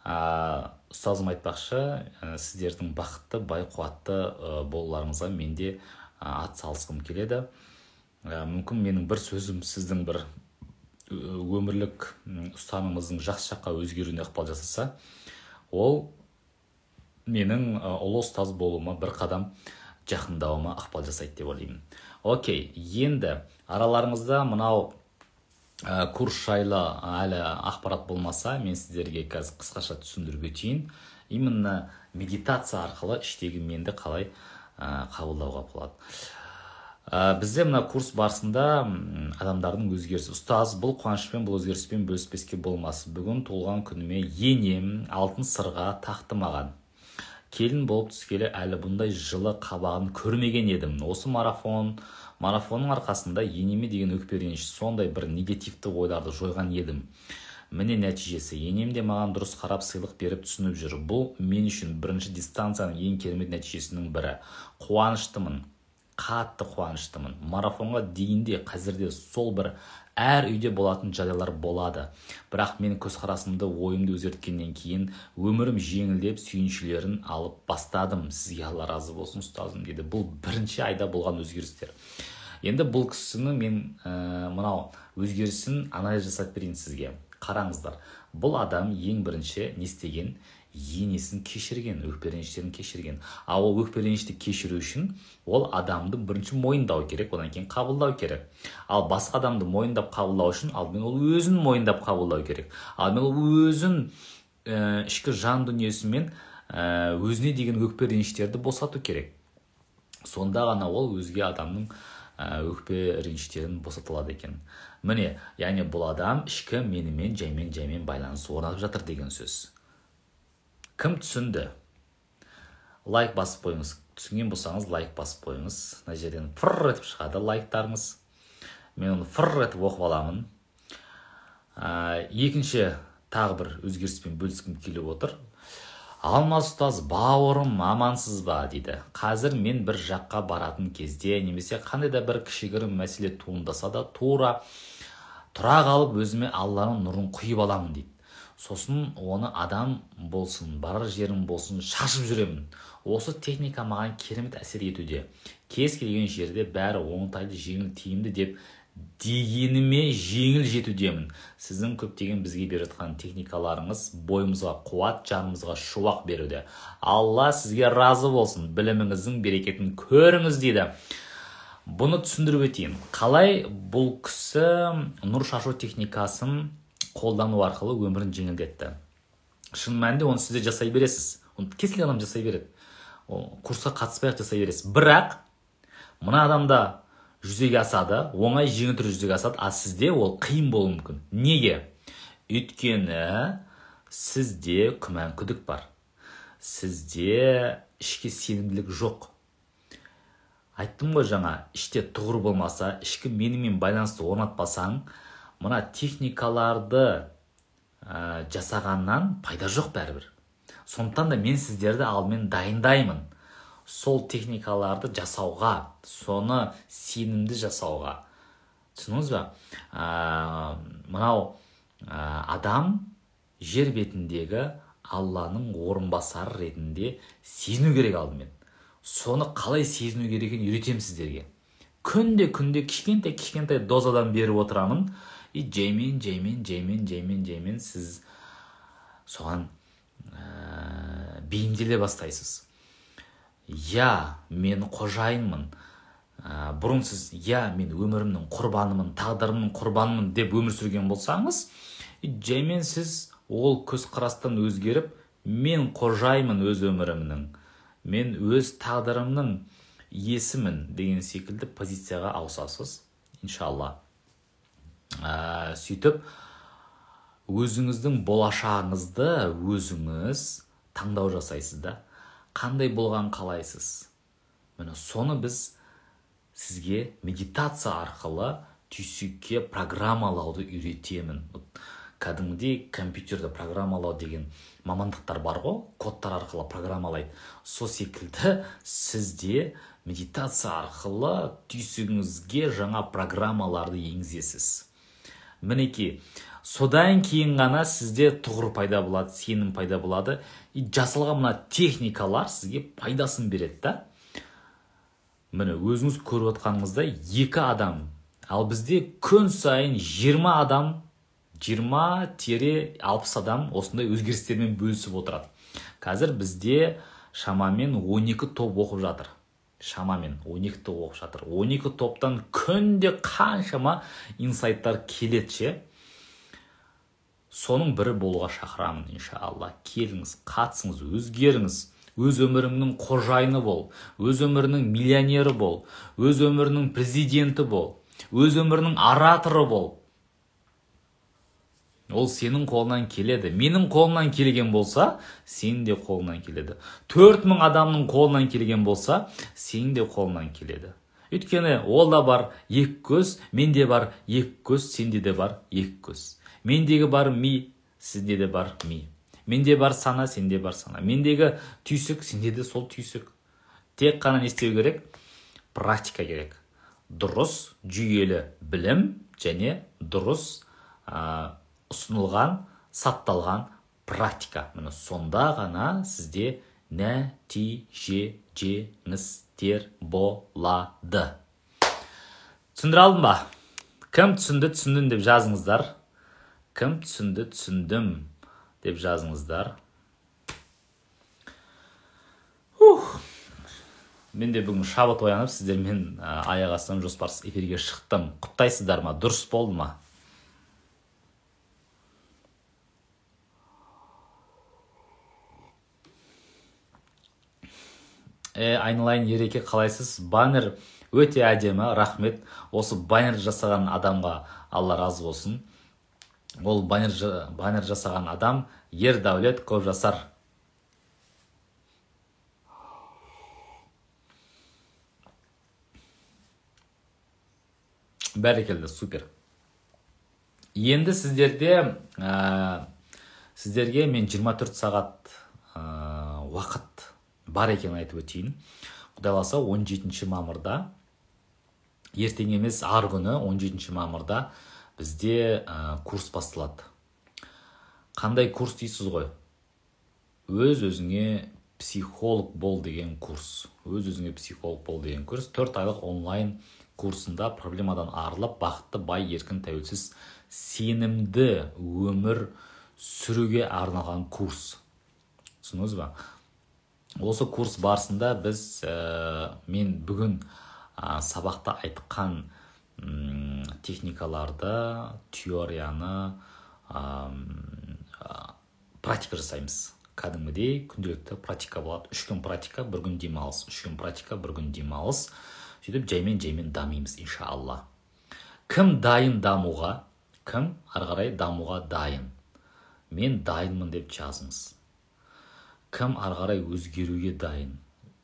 Ұстазым айтпақшы, сіздердің бақытты, бай қуатты болуларыңызға мен де ат салысқым келеді. Мүмкін менің бір сөзім сіздің бір өмірлік ұстанымыңыздың жақсы жаққа өзгеруіне ықпал жасаса, ол Менің ұлы ұстаз болуыма бір қадам жақындауыма ықпал жасайды деп ойлаймын. Окей, енді араларыңызда мынау курс жайлы әлі ақпарат болмаса, мен сіздерге қазір қысқаша түсіндіріп өтейін. Именно медитация арқылы іштегі менді қалай қабылдауға болады. Бізде мына курс барысында адамдардың өзгерісі. Ұстаз, бұл қуанышпен, бұл өзгеріспен бөліспеске болмас. Бүгін туылған күніме енем алтын сырға тақты маған. Келін болып түскелі әлі бұндай жылы қабағын көрмеген едім. Осы марафонның арқасында енеме деген өкпе реніш, сондай бір негативті ойларды жойған едім. Міне нәтижесі. Енем де маған дұрыс қарап, сыйлық беріп, түсініп жүр. Бұл мен үшін бірінші дистанцияның ең керемет нәтижесінің бірі. Қуаныштымын, қатты қуаныштымын. Марафонға дейін де, қазірде сол бір әр үйде болатын жағдайлар болады. Бірақ мен көзқарасымды, ойымды өзгерткеннен кейін өмірім жеңілдеп, сүйіншілерін алып бастадым. Сізге Алла разы болсын, ұстазым, дейді. Бұл бірінші айда болған өзгерістер. Енді бұл кісінің мен мынау өзгерісін анализ жасап берейін сізге. Қараңыздар, бұл адам ең бірінші не істеген? Енесін кешірген, өкпе реніштерін кешірген. Ал ол өкпе ренішті кешіру үшін ол адамды бірінші мойындау керек, одан кейін қабылдау керек. Ал басқа адамды мойындап қабылдау үшін алдымен ол өзін мойындап қабылдау керек. Алдымен ол өзін ішкі жан дүниесімен өзіне деген өкпе реніштерді босату керек. Сонда ғана ол өзге адамның өкпе реніштерін босата алады екен. Міне, яғни бұл адам ішкі менімен жаймен байланыс орнатып жатыр деген сөз. Кім түсінді? Лайк басып қойыңыз. Түсінген болсаңыз, лайк басып қойыңыз. Мына жерден фыр етіп шығады лайктарыңыз. Мен оны фыр етіп оқып аламын. Екінші тағы бір өзгеріспен бөліскім келіп отыр. Алмас ұстаз, бауырым, амансыз ба, дейді. Қазір мен бір жаққа баратын кезде немесе қандай да бір кішігірім мәселе туындаса да, тура тұра қалып өзіме Алланың нұрын құйып аламын, дейді. Сосын оны адам болсын, барар жерім болсын, шашып жүремін. Осы техника маған керемет әсер етуде. Кез келген жерде бәрі оңтайлы, жеңіл, тиімді деп дегеніме жеңіл жетудемін. Сіздің көптеген бізге беріп жатқан техникаларыңыз бойымызға қуат, жанымызға шуақ беруде. Алла сізге разы болсын, біліміңіздің берекетін көріңіз, дейді. Бұны түсіндіріп өтейін. Қалай бұл кісі нұр шашу техникасын қолдану арқылы өмірін жеңілдетті? Шын мәнінде оны сіз де жасай бересіз. Оны кез келген адам жасай береді. Ол курсқа қатыспай ақ жасай бересіз. Бірақ мына адамда жүзеге асады, оңай, жеңіл түрде жүзеге асады, а сізде ол қиын болуы мүмкін. Неге? Өйткені сізде күмән, күдік бар. Сізде ішкі сенімділік жоқ. Айттым ғой жаңа, іште тұғыр болмаса, ішкі менімен байланысты орнатпасаң, мына техникаларды жасағаннан пайда жоқ бәрібір. Сондықтан да мен сіздерді алдымен дайындаймын. Сол техникаларды жасауға, соны сенімді жасауға. Түсіндіңіз ба? Мынау адам жер бетіндегі Алланың орынбасары ретінде сезіну керек алдымен. Соны қалай сезіну керек екенін үйретемін сіздерге. Күнде кішкентай дозадан беріп отырамын. И жаймен сіз соған бейімделе бастайсыз. Я, мен қожайынмын. Бұрын сіз, я, мен өмірімнің құрбанымын, тағдырымның құрбанымын деп өмір сүрген болсаңыз, жаймен сіз ол көзқарастан өзгеріп, мен қожайынмын өз өмірімнің, мен өз тағдырымның иесімін деген секілді позицияға ауысасыз, иншалла. Сөйтіп, өзіңіздің болашағыңызды өзіңіз таңдау жасайсыз да. Қандай болған қалайсыз? Міне соны біз сізге медитация арқылы түйсікке программалауды үйретемін. Кәдімгідей компьютерді программалау деген мамандықтар бар ғой, кодтар арқылы программалайды. Сол секілді сізде медитация арқылы түйсігіңізге жаңа программаларды енгізесіз. Мінекей, содан кейін ғана сізде тұғыр пайда болады, сенім пайда болады. И жасалған мына техникалар сізге пайдасын береді да. Міне өзіңіз көріп отқаныңыздай 2 адам. Ал бізде күн сайын 20 адам, 20-60 адам осындай өзгерістермен бөлісіп отырады. Қазір бізде шамамен 12 топ оқып жатыр. Шамамен 12 топ оқып жатыр. 12 топтан күнде қаншама инсайттар келеді ше. Соның бірі болуға шақырамын, иншалла. Келіңіз, қатысыңыз, өзгеріңіз. Өз өміріңнің қожайыны бол, өз өміріңнің миллионері бол, өз өміріңнің президенті бол, өз өміріңнің ораторы бол. Ол сенің қолынан келеді. Менің қолымнан келген болса, сенің де қолынан келеді. 4000 адамның қолынан келген болса, сенің де қолынан келеді. Өйткені ол да бар екі көз, менде бар екі көз, сенде де бар екі көз. Мендегі бар ми, сізде де бар ми. Менде бар сана, сенде бар сана. Мендегі түйсік, сенде де сол түйсік. Тек қана не істеу керек? Практика керек. Дұрыс, жүйелі білім және дұрыс ұсынылған, сапталған практика. Міне сонда ғана сізде нәтиже, жеңістер болады. Түсіндіре алдым ба? Кім түсінді, түсіндім деп жазыңыздар. Кім түсінді, түсіндім деп жазыңыздар. Мен де бүгін шабыт оянып, сіздермен аяқ астынан жоспарсыз эфирге шықтым. Құптайсыздар ма? Дұрыс болды ма? Айналайын Ереке, қалайсыз? Баннер өте әдемі, рахмет. Осы баннер жасаған адамға Алла разы болсын. Ол баннер жасаған адам Ердәулет көп жасар. Бәрекелді, супер. Енді сіздерге мен 24 сағат уақыт бар екенін айтып өтейін. Құдай қаласа 17 мамырда, ертең емес ар күні 17 мамырда бізде курс басталады. Қандай курс дейсіз ғой? Өз өзіңе психолог бол деген курс. Өз өзіңе психолог бол деген курс. 4 айлық онлайн курсында проблемадан арылып, бақытты, бай, еркін, тәуелсіз, сенімді өмір сүруге арналған курс. Түсіндіңіз ба? Осы курс барысында біз, мен бүгін сабақта айтқан техникаларды, теорияны практика жасаймыз. Кәдімгідей күнделікті практика болады. 3 күн практика, 1 күн демалыс. 3 күн практика, 1 күн демалыс. Сөйтіп жаймен-жаймен дамимыз, иншалла. Кім дайын дамуға, кім ары қарай дамуға дайын? Мен дайынмын деп жазыңыз. Кім ары қарай өзгеруге дайын?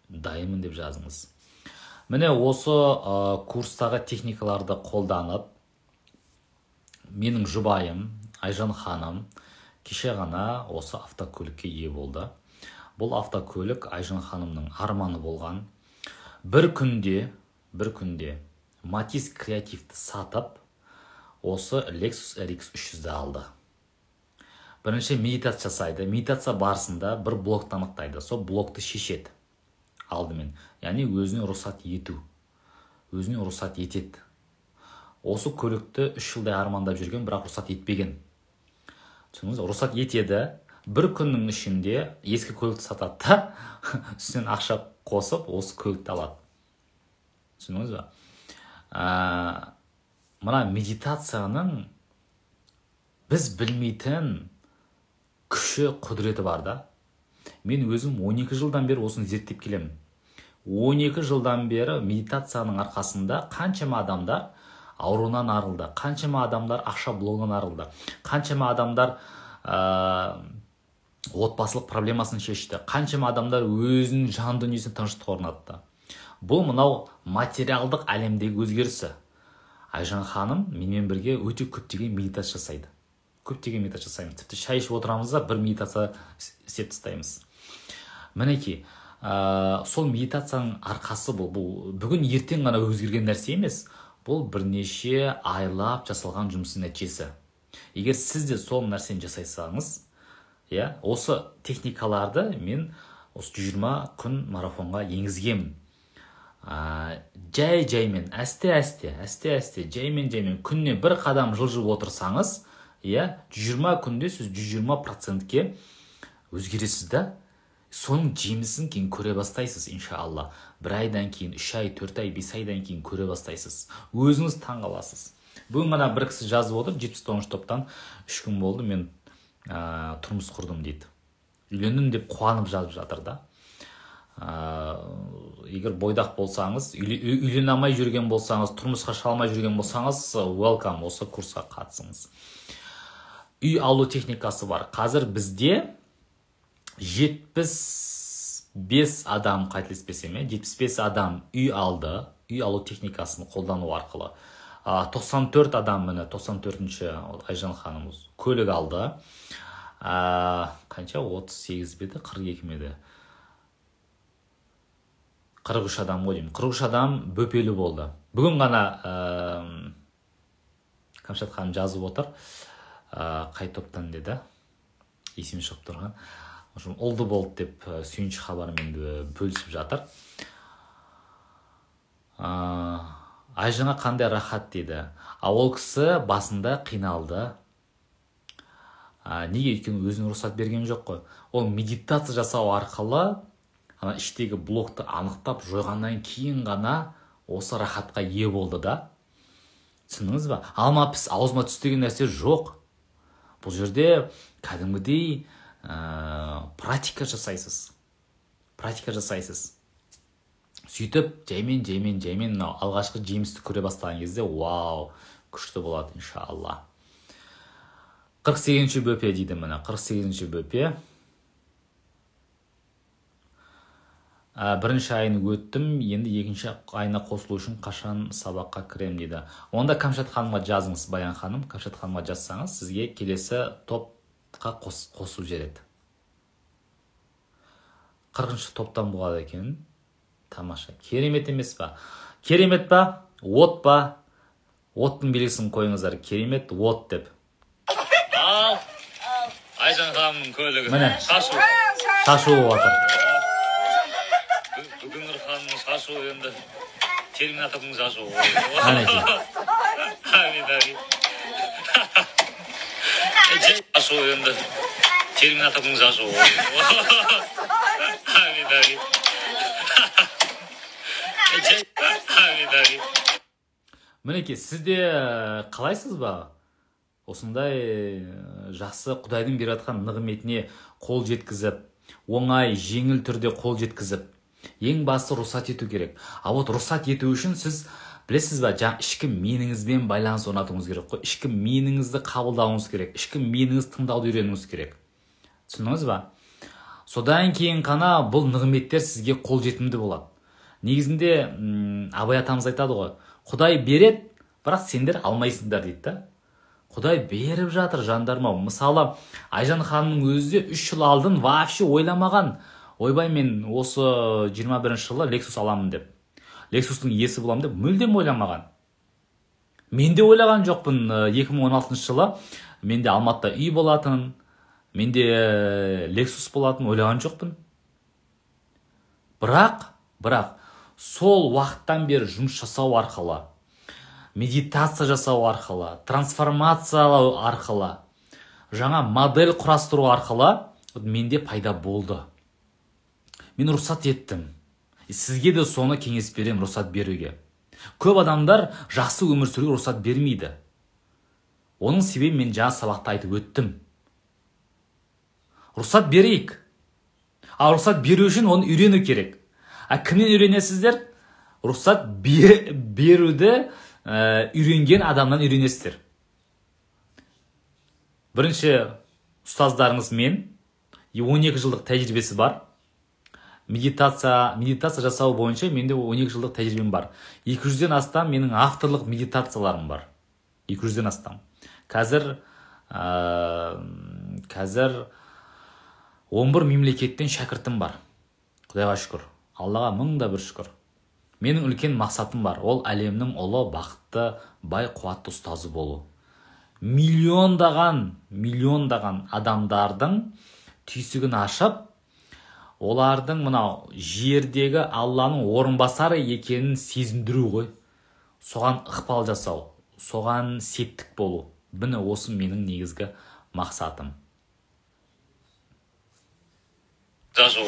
Дайынмын деп жазыңыз. Міне осы курстағы техникаларды қолданып, менің жұбайым Айжан ханым кеше ғана осы автокөлікке ие болды. Бұл автокөлік Айжан ханымның арманы болған. Бір күнде Матис креативті сатып, осы Lexus RX 300-ді алды. Бірінші медитация жасайды. Медитация барысында бір блокты анықтайды. Сол блокты шешеді алдымен. Яғни өзіне рұқсат ету. Өзіне рұқсат етеді. Осы көлікті 3 жылдай армандап жүрген, бірақ рұқсат етпеген. Түсіндіңіз? Рұқсат етеді. Бір күннің ішінде ескі көлікті сатады да, үстінен ақша қосып, осы көлікті алады. Түсіндіңіз ба? Мына медитацияның біз білмейтін күші, құдіреті бар да. Мен өзім 12 жылдан бері осыны зерттеп келемін. 12 жылдан бері медитацияның арқасында қаншама адамдар ауруынан арылды, қаншама адамдар ақша блогынан арылды, қаншама адамдар отбасылық проблемасын шешті, қаншама адамдар өзінің жан дүниесін тыныштық орнатты. Бұл мынау материалдық әлемдегі өзгерісі. Айжан ханым менімен бірге өте көптеген медитация жасайды. Көптеген медитация жасаймыз. Тіпті шай ішіп отырамыз да бір медитация істеп тастаймыз. Мінекей, сол медитацияның арқасы бұл. Бұл бүгін ертең ғана өзгерген нәрсе емес. Бұл бірнеше айлап жасалған жұмыстың нәтижесі. Егер сіз де сол нәрсені жасайсаңыз, иә, осы техникаларды мен осы 120 күн марафонға енгізгенмін. Жай-жаймен, әсте-әсте, әсте-әсте, жаймен-жаймен күніне бір қадам жылжып отырсаңыз, иә, 120 күнде сіз 120%-ке өзгересіз да. Соның жемісін кейін көре бастайсыз, иншалла. Бір айдан кейін, 3 ай, 4 ай, 5 айдан кейін көре бастайсыз. Өзіңіз таң қаласыз. Бүгін ғана бір кісі жазып отыр, 79 топтан 3 күн болды, мен тұрмыс құрдым дейді. Үйлендім деп қуанып жазып жатыр да. Егер бойдақ болсаңыз, үйлене алмай жүрген болсаңыз, тұрмысқа шыға алмай жүрген болсаңыз, welcome, осы курсқа қатысыңыз. Үй алу техникасы бар. Қазір бізде 75 адам, қателеспесем, 75 адам үй алды, үй алу техникасын қолдану арқылы. 94 адам, міне 94-ші Айжан ханымыз көлік алды. Қанша? 38 бе еді, 42 ме еді? 43 адам ғой деймін. 43 адам бөпелі болды. Бүгін ғана Камшат ханым жазып отыр. Қай топтан деді? Есім шығып тұрған. Ұлды болды деп сүйінші хабармен бөлісіп жатыр. Айжанға қандай рахат дейді. А ол кісі басында қиналды. Неге? Өйткені өзіне рұқсат берген жоқ қой. Ол медитация жасау арқылы ана іштегі блокты анықтап жойғаннан кейін ғана осы рахатқа ие болды да. Түсіндіңіз ба? Алма піс, аузыма түс деген нәрсе жоқ. Бұл жерде кәдімгідей практика жасайсыз. Практика жасайсыз. Сөйтіп жаймен, жаймен, жаймен мынау алғашқы жемісті көре бастаған кезде вау, күшті болады иншалла. 48-ші бөпе дейді міне, 48-ші бөпе. Бірінші айын өттім, енді екінші айына қосылу үшін қашан сабаққа кірем дейді. Онда Камшат ханымға жазыңыз, Баян ханым. Камшат ханымға жазсаңыз, сізге келесі топқа қосып жібереді. 40-шы топтан болады екен. Тамаша. Керемет емес па? Керемет па? От па? Оттың белгісін қойыңыздар. Керемет от деп. Ал, Айжан ханымның көлігі. Міне. Шашу. Шашу болып жатыр. Бүгін Нұрханның шашуы енді терминатордың шашуы. Мінекей. Әмин, әмин. Шашуы енді терминатордың шашуы. Әмин, әмин. Әмин, әмин. Мінекей, сіз де қалайсыз ба? Осындай жақсы Құдайдың беріп жатқан нығметіне қол жеткізіп, оңай, жеңіл түрде қол жеткізіп, ең басы рұқсат ету керек. А вот рұқсат ету үшін сіз білесіз ба, жаңа ішкі меніңізбен байланыс орнатуыңыз керек қой. Ішкі меніңізді қабылдауыңыз керек, ішкі меніңізді тыңдауды үйренуіңіз керек. Түсіндіңіз ба? Содан кейін қана бұл нығметтер сізге қолжетімді болады. Негізінде Абай атамыз айтады ғой, Құдай береді, бірақ сендер алмайсыңдар дейді да. Құдай беріп жатыр, жандарым ау. Мысалы, Айжан ханымның өзі де 3 жыл алдын вообще ойламаған. Ойбай, мен осы 21 жылы Lexus аламын деп, Lexus'тың иесі боламын деп мүлдем ойламаған. Мен де ойлаған жоқпын. 2016 жылы менде Алматыда үй болатын, менде Lexus болатын ойлаған жоқпын. Бірақ сол уақыттан бері жұмыс жасау арқылы, медитация жасау арқылы, трансформациялау арқылы, жаңа модель құрастыру арқылы менде пайда болды. Мен рұқсат еттім. Сізге де соны кеңес беремін, рұқсат беруге. Көп адамдар жақсы өмір сүруге рұқсат бермейді. Оның себебін мен жаңа сабақта айтып өттім. Рұқсат берейік. Ал рұқсат беру үшін оны үйрену керек. А кімнен үйренесіздер? Рұқсат беруді үйренген адамнан үйренесіздер. Бірінші ұстаздарыңыз мен, 12 жылдық тәжірибесі бар. Медитация жасау бойынша менде 12 жылдық тәжірибем бар. 200-ден астам менің авторлық медитацияларым бар. 200-ден астам. Қазір 11 мемлекеттен шәкіртім бар. Құдайға шүкір. Аллаға мың да бір шүкір. Менің үлкен мақсатым бар. Ол әлемнің ұлы, бақытты, бай, қуатты ұстазы болу. Миллиондаған адамдардың түйсігін ашып, олардың мынау жердегі Алланың орынбасары екенін сезіндіру ғой. Соған ықпал жасау, соған септік болу. Міне осы менің негізгі мақсатым. жасы.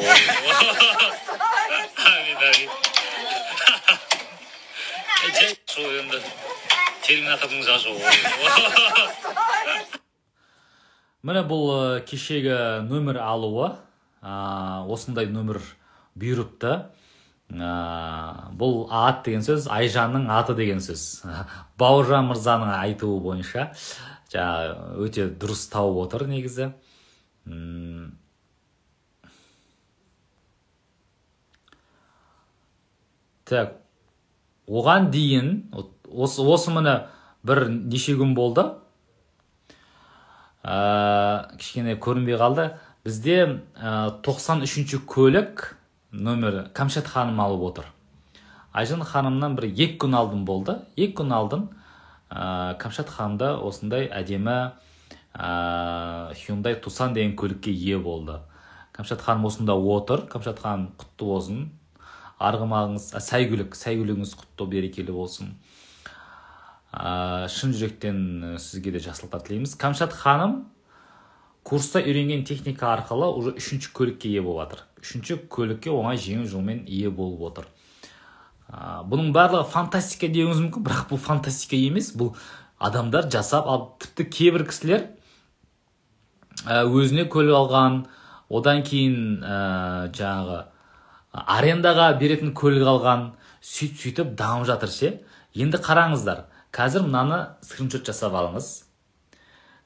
Әмин, әмин. Жай сол енді терминатордың жасы. Міне, бұл кешегі нөмір алуы, осындай нөмір бұйырыпты. Бұл ат деген сөз Айжанның аты деген сөз. Бауыржан мырзаның айтуы бойынша жаңа өте дұрыс тауып отыр негізі. Так, оған дейін осы міне бір неше күн болды, кішкене көрінбей қалды. Бізде 93-ші көлік нөмірі Камшат ханым алып отыр. Айжан ханымнан бір 2 күн алдын болды. 2 күн алдын Камшат ханымда осындай әдемі Hyundai Tucson деген көлікке ие болды. Камшат ханым осында отыр. Камшат ханым, құтты болсын. Арғымағыңыз, сәйгүлік, сәйгүлігіңіз құтты, берекелі болсын. Шын жүректен сізге де жақсылықтар тілейміз. Камшат ханым курста үйренген техника арқылы уже 3-ші көлікке ие болып жатыр. 3-ші көлікке оңай жеңіл жолмен ие болып отыр. Бұның барлығы фантастика деуіңіз мүмкін, бірақ бұл фантастика емес, бұл адамдар жасап, ал тіпті кейбір кісілер өзіне көлік алған, одан кейін жаңағы арендаға беретін көлік алған, сөйтіп дамып жатыр ше. Енді қараңыздар, қазір мынаны скриншот жасап алыңыз.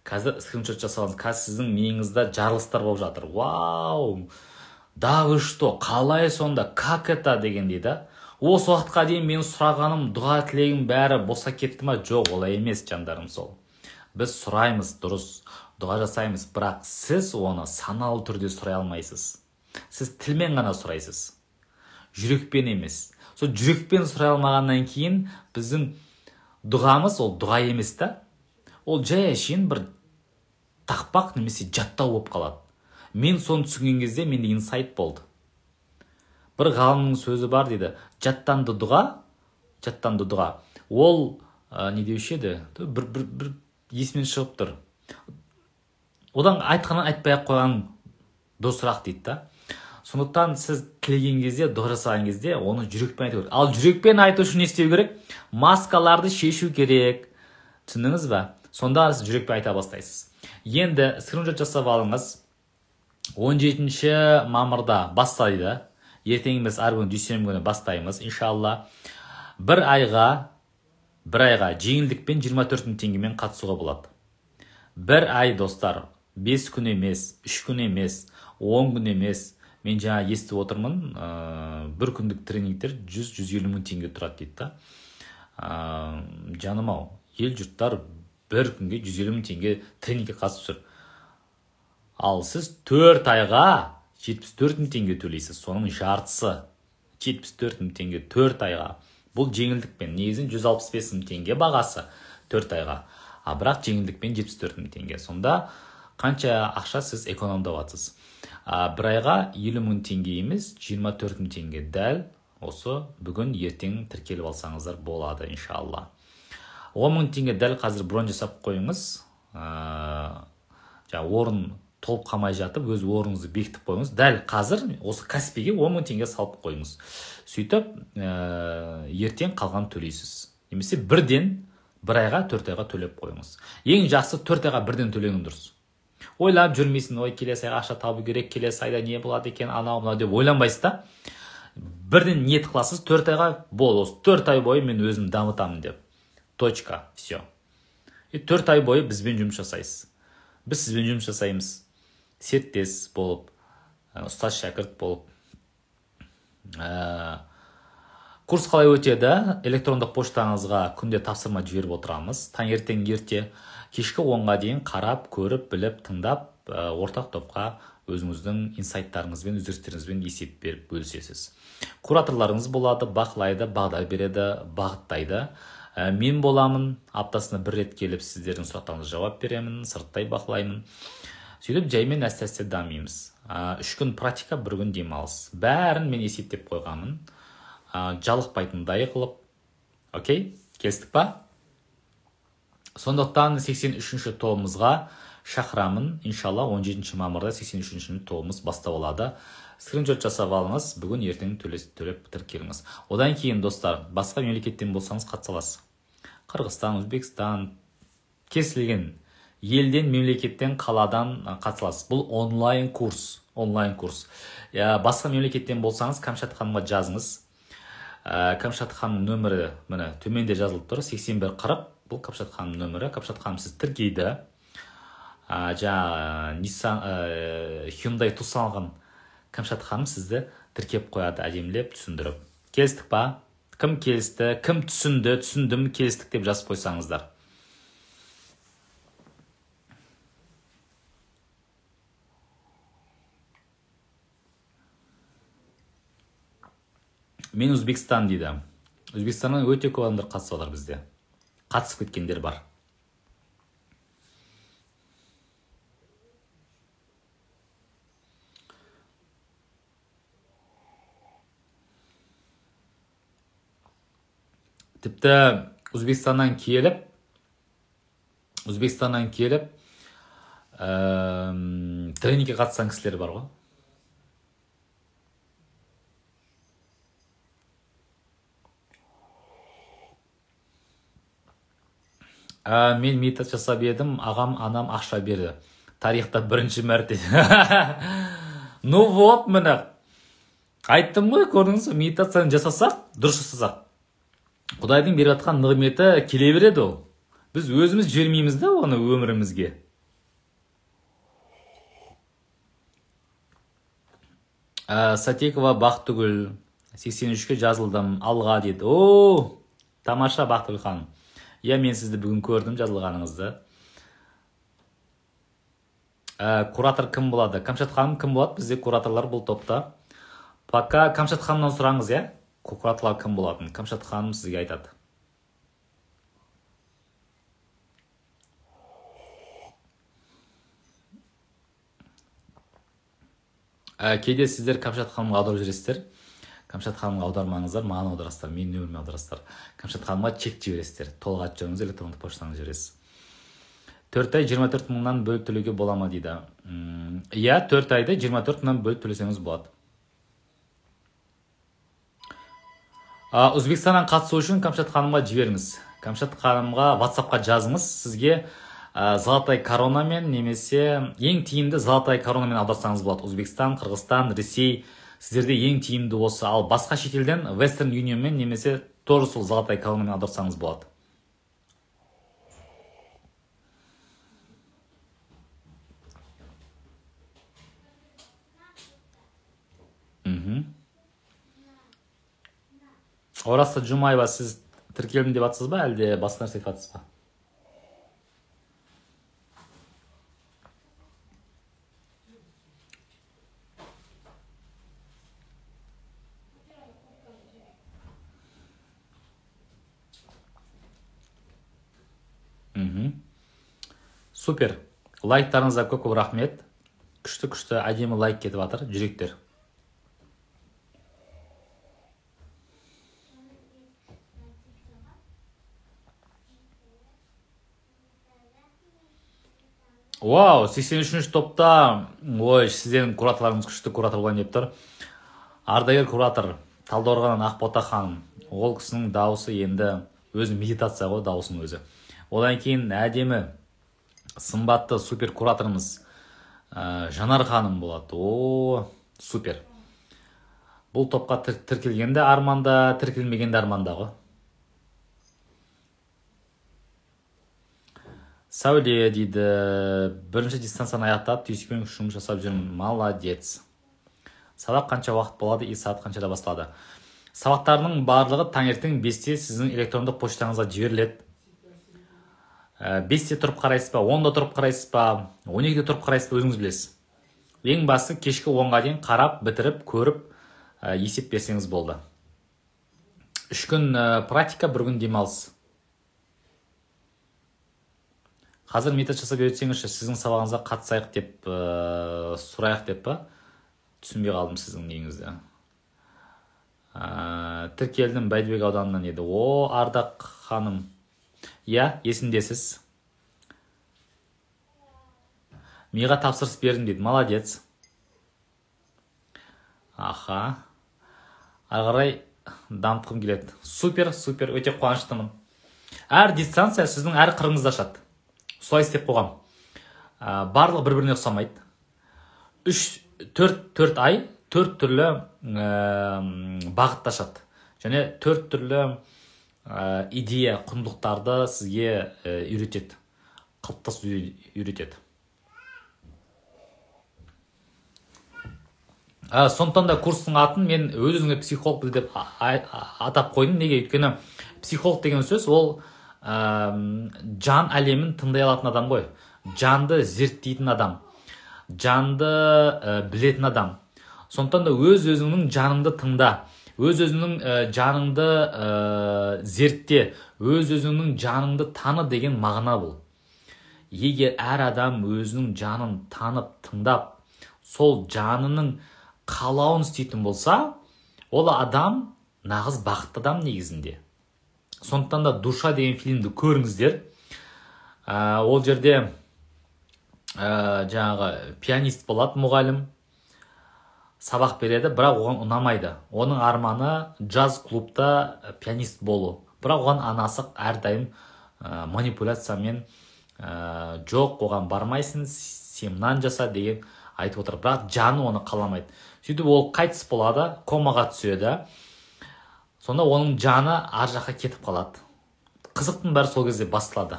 Қазір скриншот жасап алыңыз. Қазір сіздің миыңызда жарылыстар болып жатыр. Вау! Да вы что? Қалай сонда? Как это дегендей да? Осы уақытқа дейін мен сұрағаным, дұға тілегім бәрі босқа кетті ма? Жоқ, олай емес, жандарым сол. Біз сұраймыз, дұрыс, дұға жасаймыз, бірақ сіз оны саналы түрде сұрай алмайсыз. Сіз тілмен ғана сұрайсыз. Жүрекпен емес. Сол жүрекпен сұрай алмағаннан кейін біздің дұғамыз ол дұға емес та. Ол жай әшейін бір тақпақ немесе жаттау болып қалады. Мен соны түсінген кезде менде инсайт болды. Бір ғалымның сөзі бар дейді. Жаттанды дұға, жаттанды дұға. Ол не деуші еді? Бір есімнен шығып тұр. Одан айтқанын айтпай ақ қойған дұрысырақ дейді да. Сондықтан сіз тілеген кезде, дұға жасаған кезде оны жүрекпен айту керек. Ал жүрекпен айту үшін не істеу керек? Маскаларды шешу керек. Түсіндіңіз ба? Сонда сіз жүрекпен айта бастайсыз. Енді скриншот жасап алыңыз. 17 мамырда бастайды. Ертең емес, арғы күні дүйсенбі күні бастаймыз, иншалла. Бір айға жеңілдікпен 24 мың теңгемен қатысуға болады. Бір ай, достар, 5 күн емес, 3 күн емес, 10 күн емес. Мен жаңа естіп отырмын, бір күндік тренингтер 100-150 мың теңге тұрады дейді да. Жаным ау, ел жұрттар бір күнге 150 мың теңге тренингке қатысып жүр. Ал сіз 4 айға 74 мың теңге төлейсіз, соның жартысы 74 мың теңге 4 айға. Бұл жеңілдікпен, негізінен 165 мың теңге бағасы 4 айға. А бірақ жеңілдікпен 74 мың теңге. Сонда қанша ақша сіз экономдап жатсыз? Бір айға 50 мың теңге емес, 24 мың теңге дәл осы бүгін ертең тіркеліп алсаңыздар болады, иншалла. 10 мың теңге дәл қазір бронь жасап қойыңыз. Жаңа орын толып қалмай жатып, өз орныңызды бекітіп қойыңыз. Дәл қазір осы Каспиге 10 мың теңге салып қойыңыз. Сөйтіп, ертең қалған төлейсіз. Немесе бірден бір айға, 4 айға төлеп қойыңыз. Ең жақсы 4 айға бірден төлеген дұрыс. Ойлап жүрмейсің, ой, келесі айға ақша табу керек, келесі айда не болады екен, анау мынау деп ойланбайсыз да. Бірден ниет қыласыз, 4 айға бол, осы 4 ай бойы мен өзім дамытамын деп. Точка, все. И 4 ай бойы бізбен жұмыс жасайсыз. Біз сізбен жұмыс жасаймыз. Серіктес болып, ұстаз шәкірт болып. Курс қалай өтеді? Электрондық поштаңызға күнде тапсырма жіберіп отырамыз. Таңертең ерте, кешкі 10-ға дейін қарап, көріп, біліп, тыңдап, ортақ топқа өзіңіздің инсайттарыңызбен, өзгерістеріңізбен есеп беріп бөлісесіз. Кураторларыңыз болады, бақылайды, бағдар береді, бағыттайды. Мен боламын, аптасына бір рет келіп сіздердің сұрақтарыңызға жауап беремін, сырттай бақылаймын. Сөйтіп жаймен әсте-әсте дамимыз. 3 күн практика, 1 күн демалыс. Бәрін мен есептеп қойғанмын. Жалықпайтындай қылып. Окей, келістік па? Сондықтан 83-ші тобымызға шақырамын. Иншалла 17 мамырда 83-ші тобымыз басталады. Скриншот жасап алыңыз, бүгін ертең төлеп тіркеліңіз. Одан кейін, достар, басқа мемлекеттен болсаңыз қатыса аласыз. Қырғызстан, Өзбекстан, кез келген елден, мемлекеттен, қаладан қатыса аласыз. Бұл онлайн курс, онлайн курс. Басқа мемлекеттен болсаңыз, Камшат ханымға жазыңыз. Камшат ханымның нөмірі міне төменде жазылып тұр, 8140. Бұл Камшат ханымның нөмірі. Камшат ханым сізді тіркейді. Жаңа Nissan, Hyundai Tucson алған Камшат ханым сізді тіркеп қояды, әдемілеп түсіндіріп. Келістік па? Кім келісті, кім түсінді, түсіндім, келістік деп жазып қойсаңыздар. Мен Өзбекстан дейді. Өзбекстаннан өте көп адамдар қатысып жатыр бізде. Қатысып кеткендер бар. Тіпті Өзбекстаннан келіп, тренингке қатысқан кісілер бар ғой. Мен медитация жасап едім, ағам, анам ақша берді. Тарихта бірінші мәрте. Ну вот, міне. Айттым ғой, көрдіңіз, медитацияны жасасақ, дұрыс жасасақ. Құдайдың беріп жатқан нығметі келе береді ол. Біз өзіміз жібермейміз да оны өмірімізге. Сатекова Бақтыгүл, 83-ке жазылдым, алға дейді. О, тамаша Бақтыгүл ханым. Я, мен сізді бүгін көрдім жазылғаныңызды. Куратор кім болады? Камшат ханым кім болады? Бізде кураторлар бұл топта. Пока Камшат ханымнан сұраңыз, иә? Кураторлар кім болатын? Камшат ханым сізге айтады. Кейде сіздер Камшат ханымға аударып жібересіздер. Камшат ханымға аудармаңыздар, маған аударасыздар, менің нөміріме аударасыздар. Камшат ханымға чек жібересіздер. Толық ат жөніңізді, электрондық поштаңызды жібересіз. 4 ай 24 мыңнан бөліп төлеуге бола ма дейді. Иә, 4 айды 24 мыңнан бөліп төлесеңіз болады. Өзбекстаннан қатысу үшін Камшат ханымға жіберіңіз. Камшат ханымға WhatsApp-қа жазыңыз. Сізге Золотой коронамен немесе ең тиімді Золотой коронамен аударсаңыз болады. Өзбекстан, Қырғызстан, Ресей сіздерде ең тиімді осы. Ал басқа шетелден Western Unionмен немесе тоже сол Золотой коронамен аударсаңыз болады. Ораста Жумаева, сіз тіркелдім деп атсыз ба, әлде басқа нәрсе айтып атсыз ба? Супер. Лайктарыңызға көп-көп рахмет. Күшті-күшті әдемі лайк кетіп жатыр, жүректер. Вау, 83-ші топта, ой, сіздердің кураторларыңыз күшті куратор болайын деп тұр. Ардагер куратор Талдықорғаннан Ақбота ханым. Ол кісінің дауысы енді өзі медитация ғой, дауысының өзі. Одан кейін әдемі сымбатты супер кураторымыз Жанар ханым болады. О, супер. Бұл топқа тіркелгенде арманда, тіркелмегенде арманда ғой. Сәуле дейді, бірінші дистанцияны аяқтап, түйсікпен жұмыс жасап жүрмін. Молодец. Сабақ қанша уақыт болады, и сағат қаншада басталады? Сабақтарының барлығы таңертең 5-те сіздің электрондық поштаңызға жіберіледі. 5-те тұрып қарайсыз ба, 10-да тұрып қарайсыз ба, 12-де тұрып қарайсыз ба, өзіңіз білесіз. Ең басы кешкі 10-ға дейін қарап, бітіріп, көріп, есеп берсеңіз болды. 3 күн практика, 1 күн демалыс. Қазір метод жасап өтсеңізші, сіздің сабағыңызға қатысайық деп, сұрайық деп па? Түсінбей қалдым сіздің неңізді. Тіркелдім Бәйдібек ауданынан еді. О, Ардақ ханым. Иә, есімдесіз. Миға тапсырыс бердім дейді. Молодец. Аха. Ары қарай дамытқым келеді. Супер, супер, өте қуаныштымын. Әр дистанция сіздің әр қырыңызды ашады. Солай істеп қойғам. Барлығы бір-біріне ұқсамайды. 3-4 ай 4 түрлі бағытты ашады. Және 4 түрлі идея, құндылықтарды сізге үйретеді. Қалыптасуды үйретеді. Сондықтан да курстың атын мен өз-өзіңе психолог біл деп атап қойдым. Неге? Өйткені психолог деген сөз ол жан әлемін тыңдай алатын адам ғой. Жанды зерттейтін адам, жанды білетін адам. Сондықтан да өз-өзіңнің жаныңды тыңда, өз-өзіңнің жаныңды зертте, өз-өзіңнің жаныңды таны деген мағына бұл. Егер әр адам өзінің жанын танып, тыңдап, сол жанының қалауын істейтін болса, ол адам нағыз бақытты адам негізінде. Сондықтан да «Душа» деген фильмді көріңіздер. Ол жерде жаңағы пианист болады мұғалім, сабақ береді, бірақ оған ұнамайды. Оның арманы джаз клубта пианист болу. Бірақ оған анасы әрдайым манипуляциямен жоқ, оған бармайсың, сен мынаны жаса деген айтып отыр. Бірақ жаны оны қаламайды. Сөйтіп ол қайтыс болады, комаға түседі. Сонда оның жаны ар жаққа кетіп қалады. Қызықтың бәрі сол кезде басталады.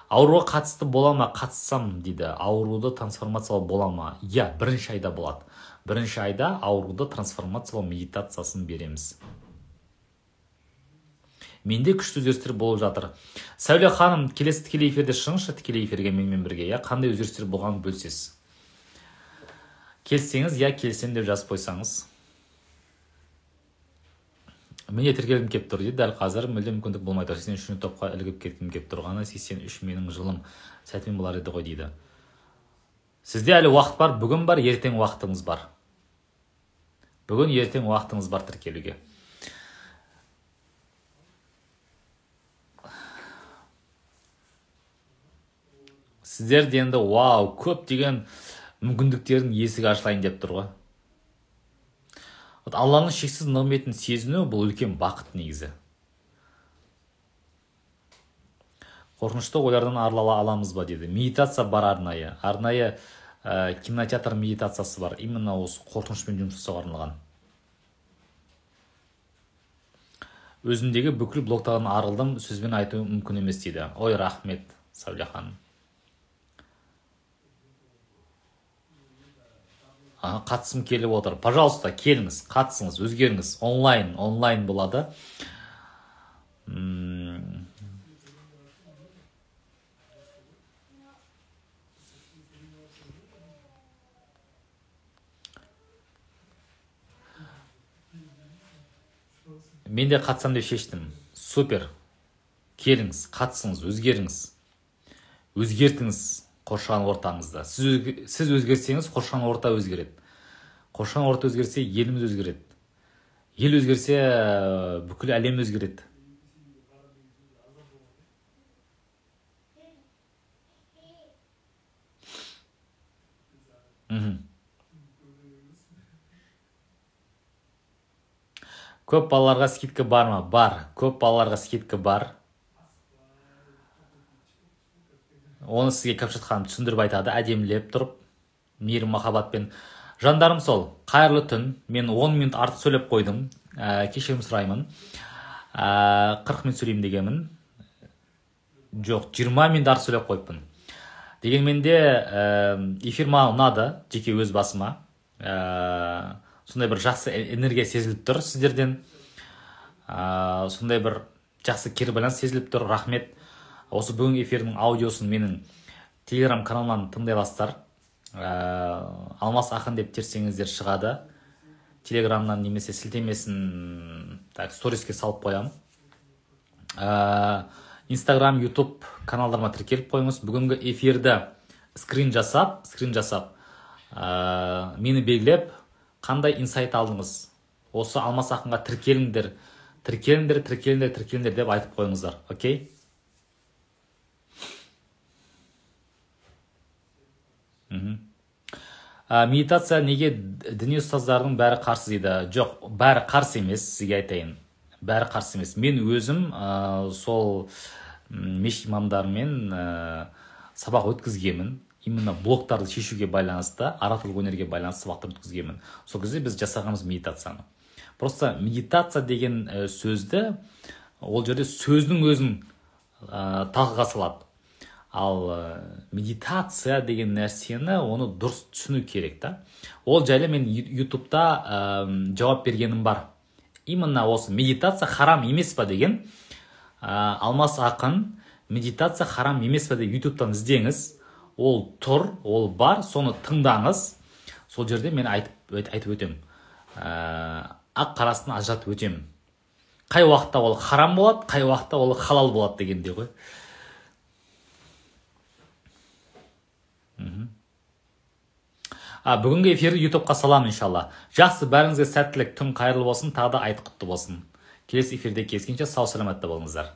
Ауруға қатысты бола ма? Қатыссам дейді. Ауруды трансформациялау бола ма? Иә, бірінші айда болады. Бірінші айда ауруды трансформациялау медитациясын береміз. Менде күшті өзгерістер болып жатыр. Сәуле ханым, келесі тікелей эфирде шығыңызшы, тікелей эфирге менімен бірге. Иә, қандай өзгерістер болғанын бөлсеңіз. Келсеңіз, я келсем деп жазып қойсаңыз. Менде тіркелгім кеп тұр дейді. Дәл қазір мүлде мүмкіндік болмай тұр. 83 топқа ілігіп кеткім кеп тұрғаны 83 менің жылым сәтімен болар еді ғой дейді. Сізде әлі уақыт бар, бүгін бар, ертең уақытыңыз бар. Бүгін ертең уақытыңыз бар тіркелуге. Сіздер де енді вау, көптеген мүмкіндіктердің есігі ашылайын деп тұр ғой. Алланың шексіз нығметін сезіну бұл үлкен бақыт негізі. Қорқынышты ойлардан арыла аламыз ба дейді. Медитация бар арнайы. Арнайы кинотеатр медитациясы бар. Именно осы қорқынышпен жұмыс жасауға арналған. Өзімдегі бүкіл блоктардан арылдым, сөзбен айту мүмкін емес дейді. Ой, рахмет, Сәуле ханым. Қатысым келіп отыр. Пожалуйста, келіңіз, қатысыңыз, өзгеріңіз. Онлайн, онлайн болады. Мен де қатысам деп шештім. Супер. Келіңіз, қатысыңыз, өзгеріңіз. Өзгертіңіз қоршаған ортаңызда. Сіз өзгерсеңіз, қоршаған орта өзгереді. Қоршаған орта өзгерсе, еліміз өзгереді. Ел өзгерсе, бүкіл әлем өзгереді. Көп балаларға скидка бар ма? Бар. Көп балаларға скидка бар. Оны сізге Кәпшат ханым түсіндіріп айтады, әдемілеп тұрып, мейірім махаббатпен. Жандарым сол, қайырлы түн. Мен 10 минут артық сөйлеп қойдым. Кешірім сұраймын. 40 минут сөйлеймін дегенмін. Жоқ, 20 минут артық сөйлеп қойыппын. Дегенмен де эфир маған ұнады, жеке өз басыма. Сондай бір жақсы энергия сезіліп тұр сіздерден. Сондай бір жақсы кері байланыс сезіліп тұр. Рахмет. Осы бүгінгі эфирдің аудиосын менің Telegram каналымнан тыңдай аласыздар. Алмас Ақын деп терсеңіздер шығады. Телеграмнан немесе сілтемесін так сториске салып қоямын. Instagram, YouTube каналдарыма тіркеліп қойыңыз. Бүгінгі эфирді скрин жасап, мені белгілеп, қандай инсайт алдыңыз? Осы Алмас Ақынға тіркеліңдер, тіркеліңдер, тіркеліңдер, тіркеліңдер деп айтып қойыңыздар. Окей? Медитация неге діни ұстаздардың бәрі қарсы дейді? Жоқ, бәрі қарсы емес, сізге айтайын. Бәрі қарсы емес. Мен өзім сол мешіт имамдарымен сабақ өткізгенмін. Именно блоктарды шешуге байланысты, ораторлық өнерге байланысты сабақтар өткізгенмін. Сол кезде біз жасағанбыз медитацияны. Просто медитация деген сөзді ол жерде сөздің өзін талқыға салады. Ал медитация деген нәрсені, оны дұрыс түсіну керек та. Ол жайлы мен Ютубта жауап бергенім бар. Именно осы медитация харам емес па деген, Алмас Ақын «Медитация харам емес па» деп Ютубтан іздеңіз. Ол тұр, ол бар, соны тыңдаңыз. Сол жерде мен айтып өтемін. Ақ қарасын ажыратып өтемін. Қай уақытта ол харам болады, қай уақытта ол халал болады дегенде ғой. Бүгінгі эфирді Ютубқа саламын, иншалла. Жақсы, бәріңізге сәттілік, түн қайырлы болсын, тағы да айт құтты болсын. Келесі эфирде кездескенше сау саламатта болыңыздар.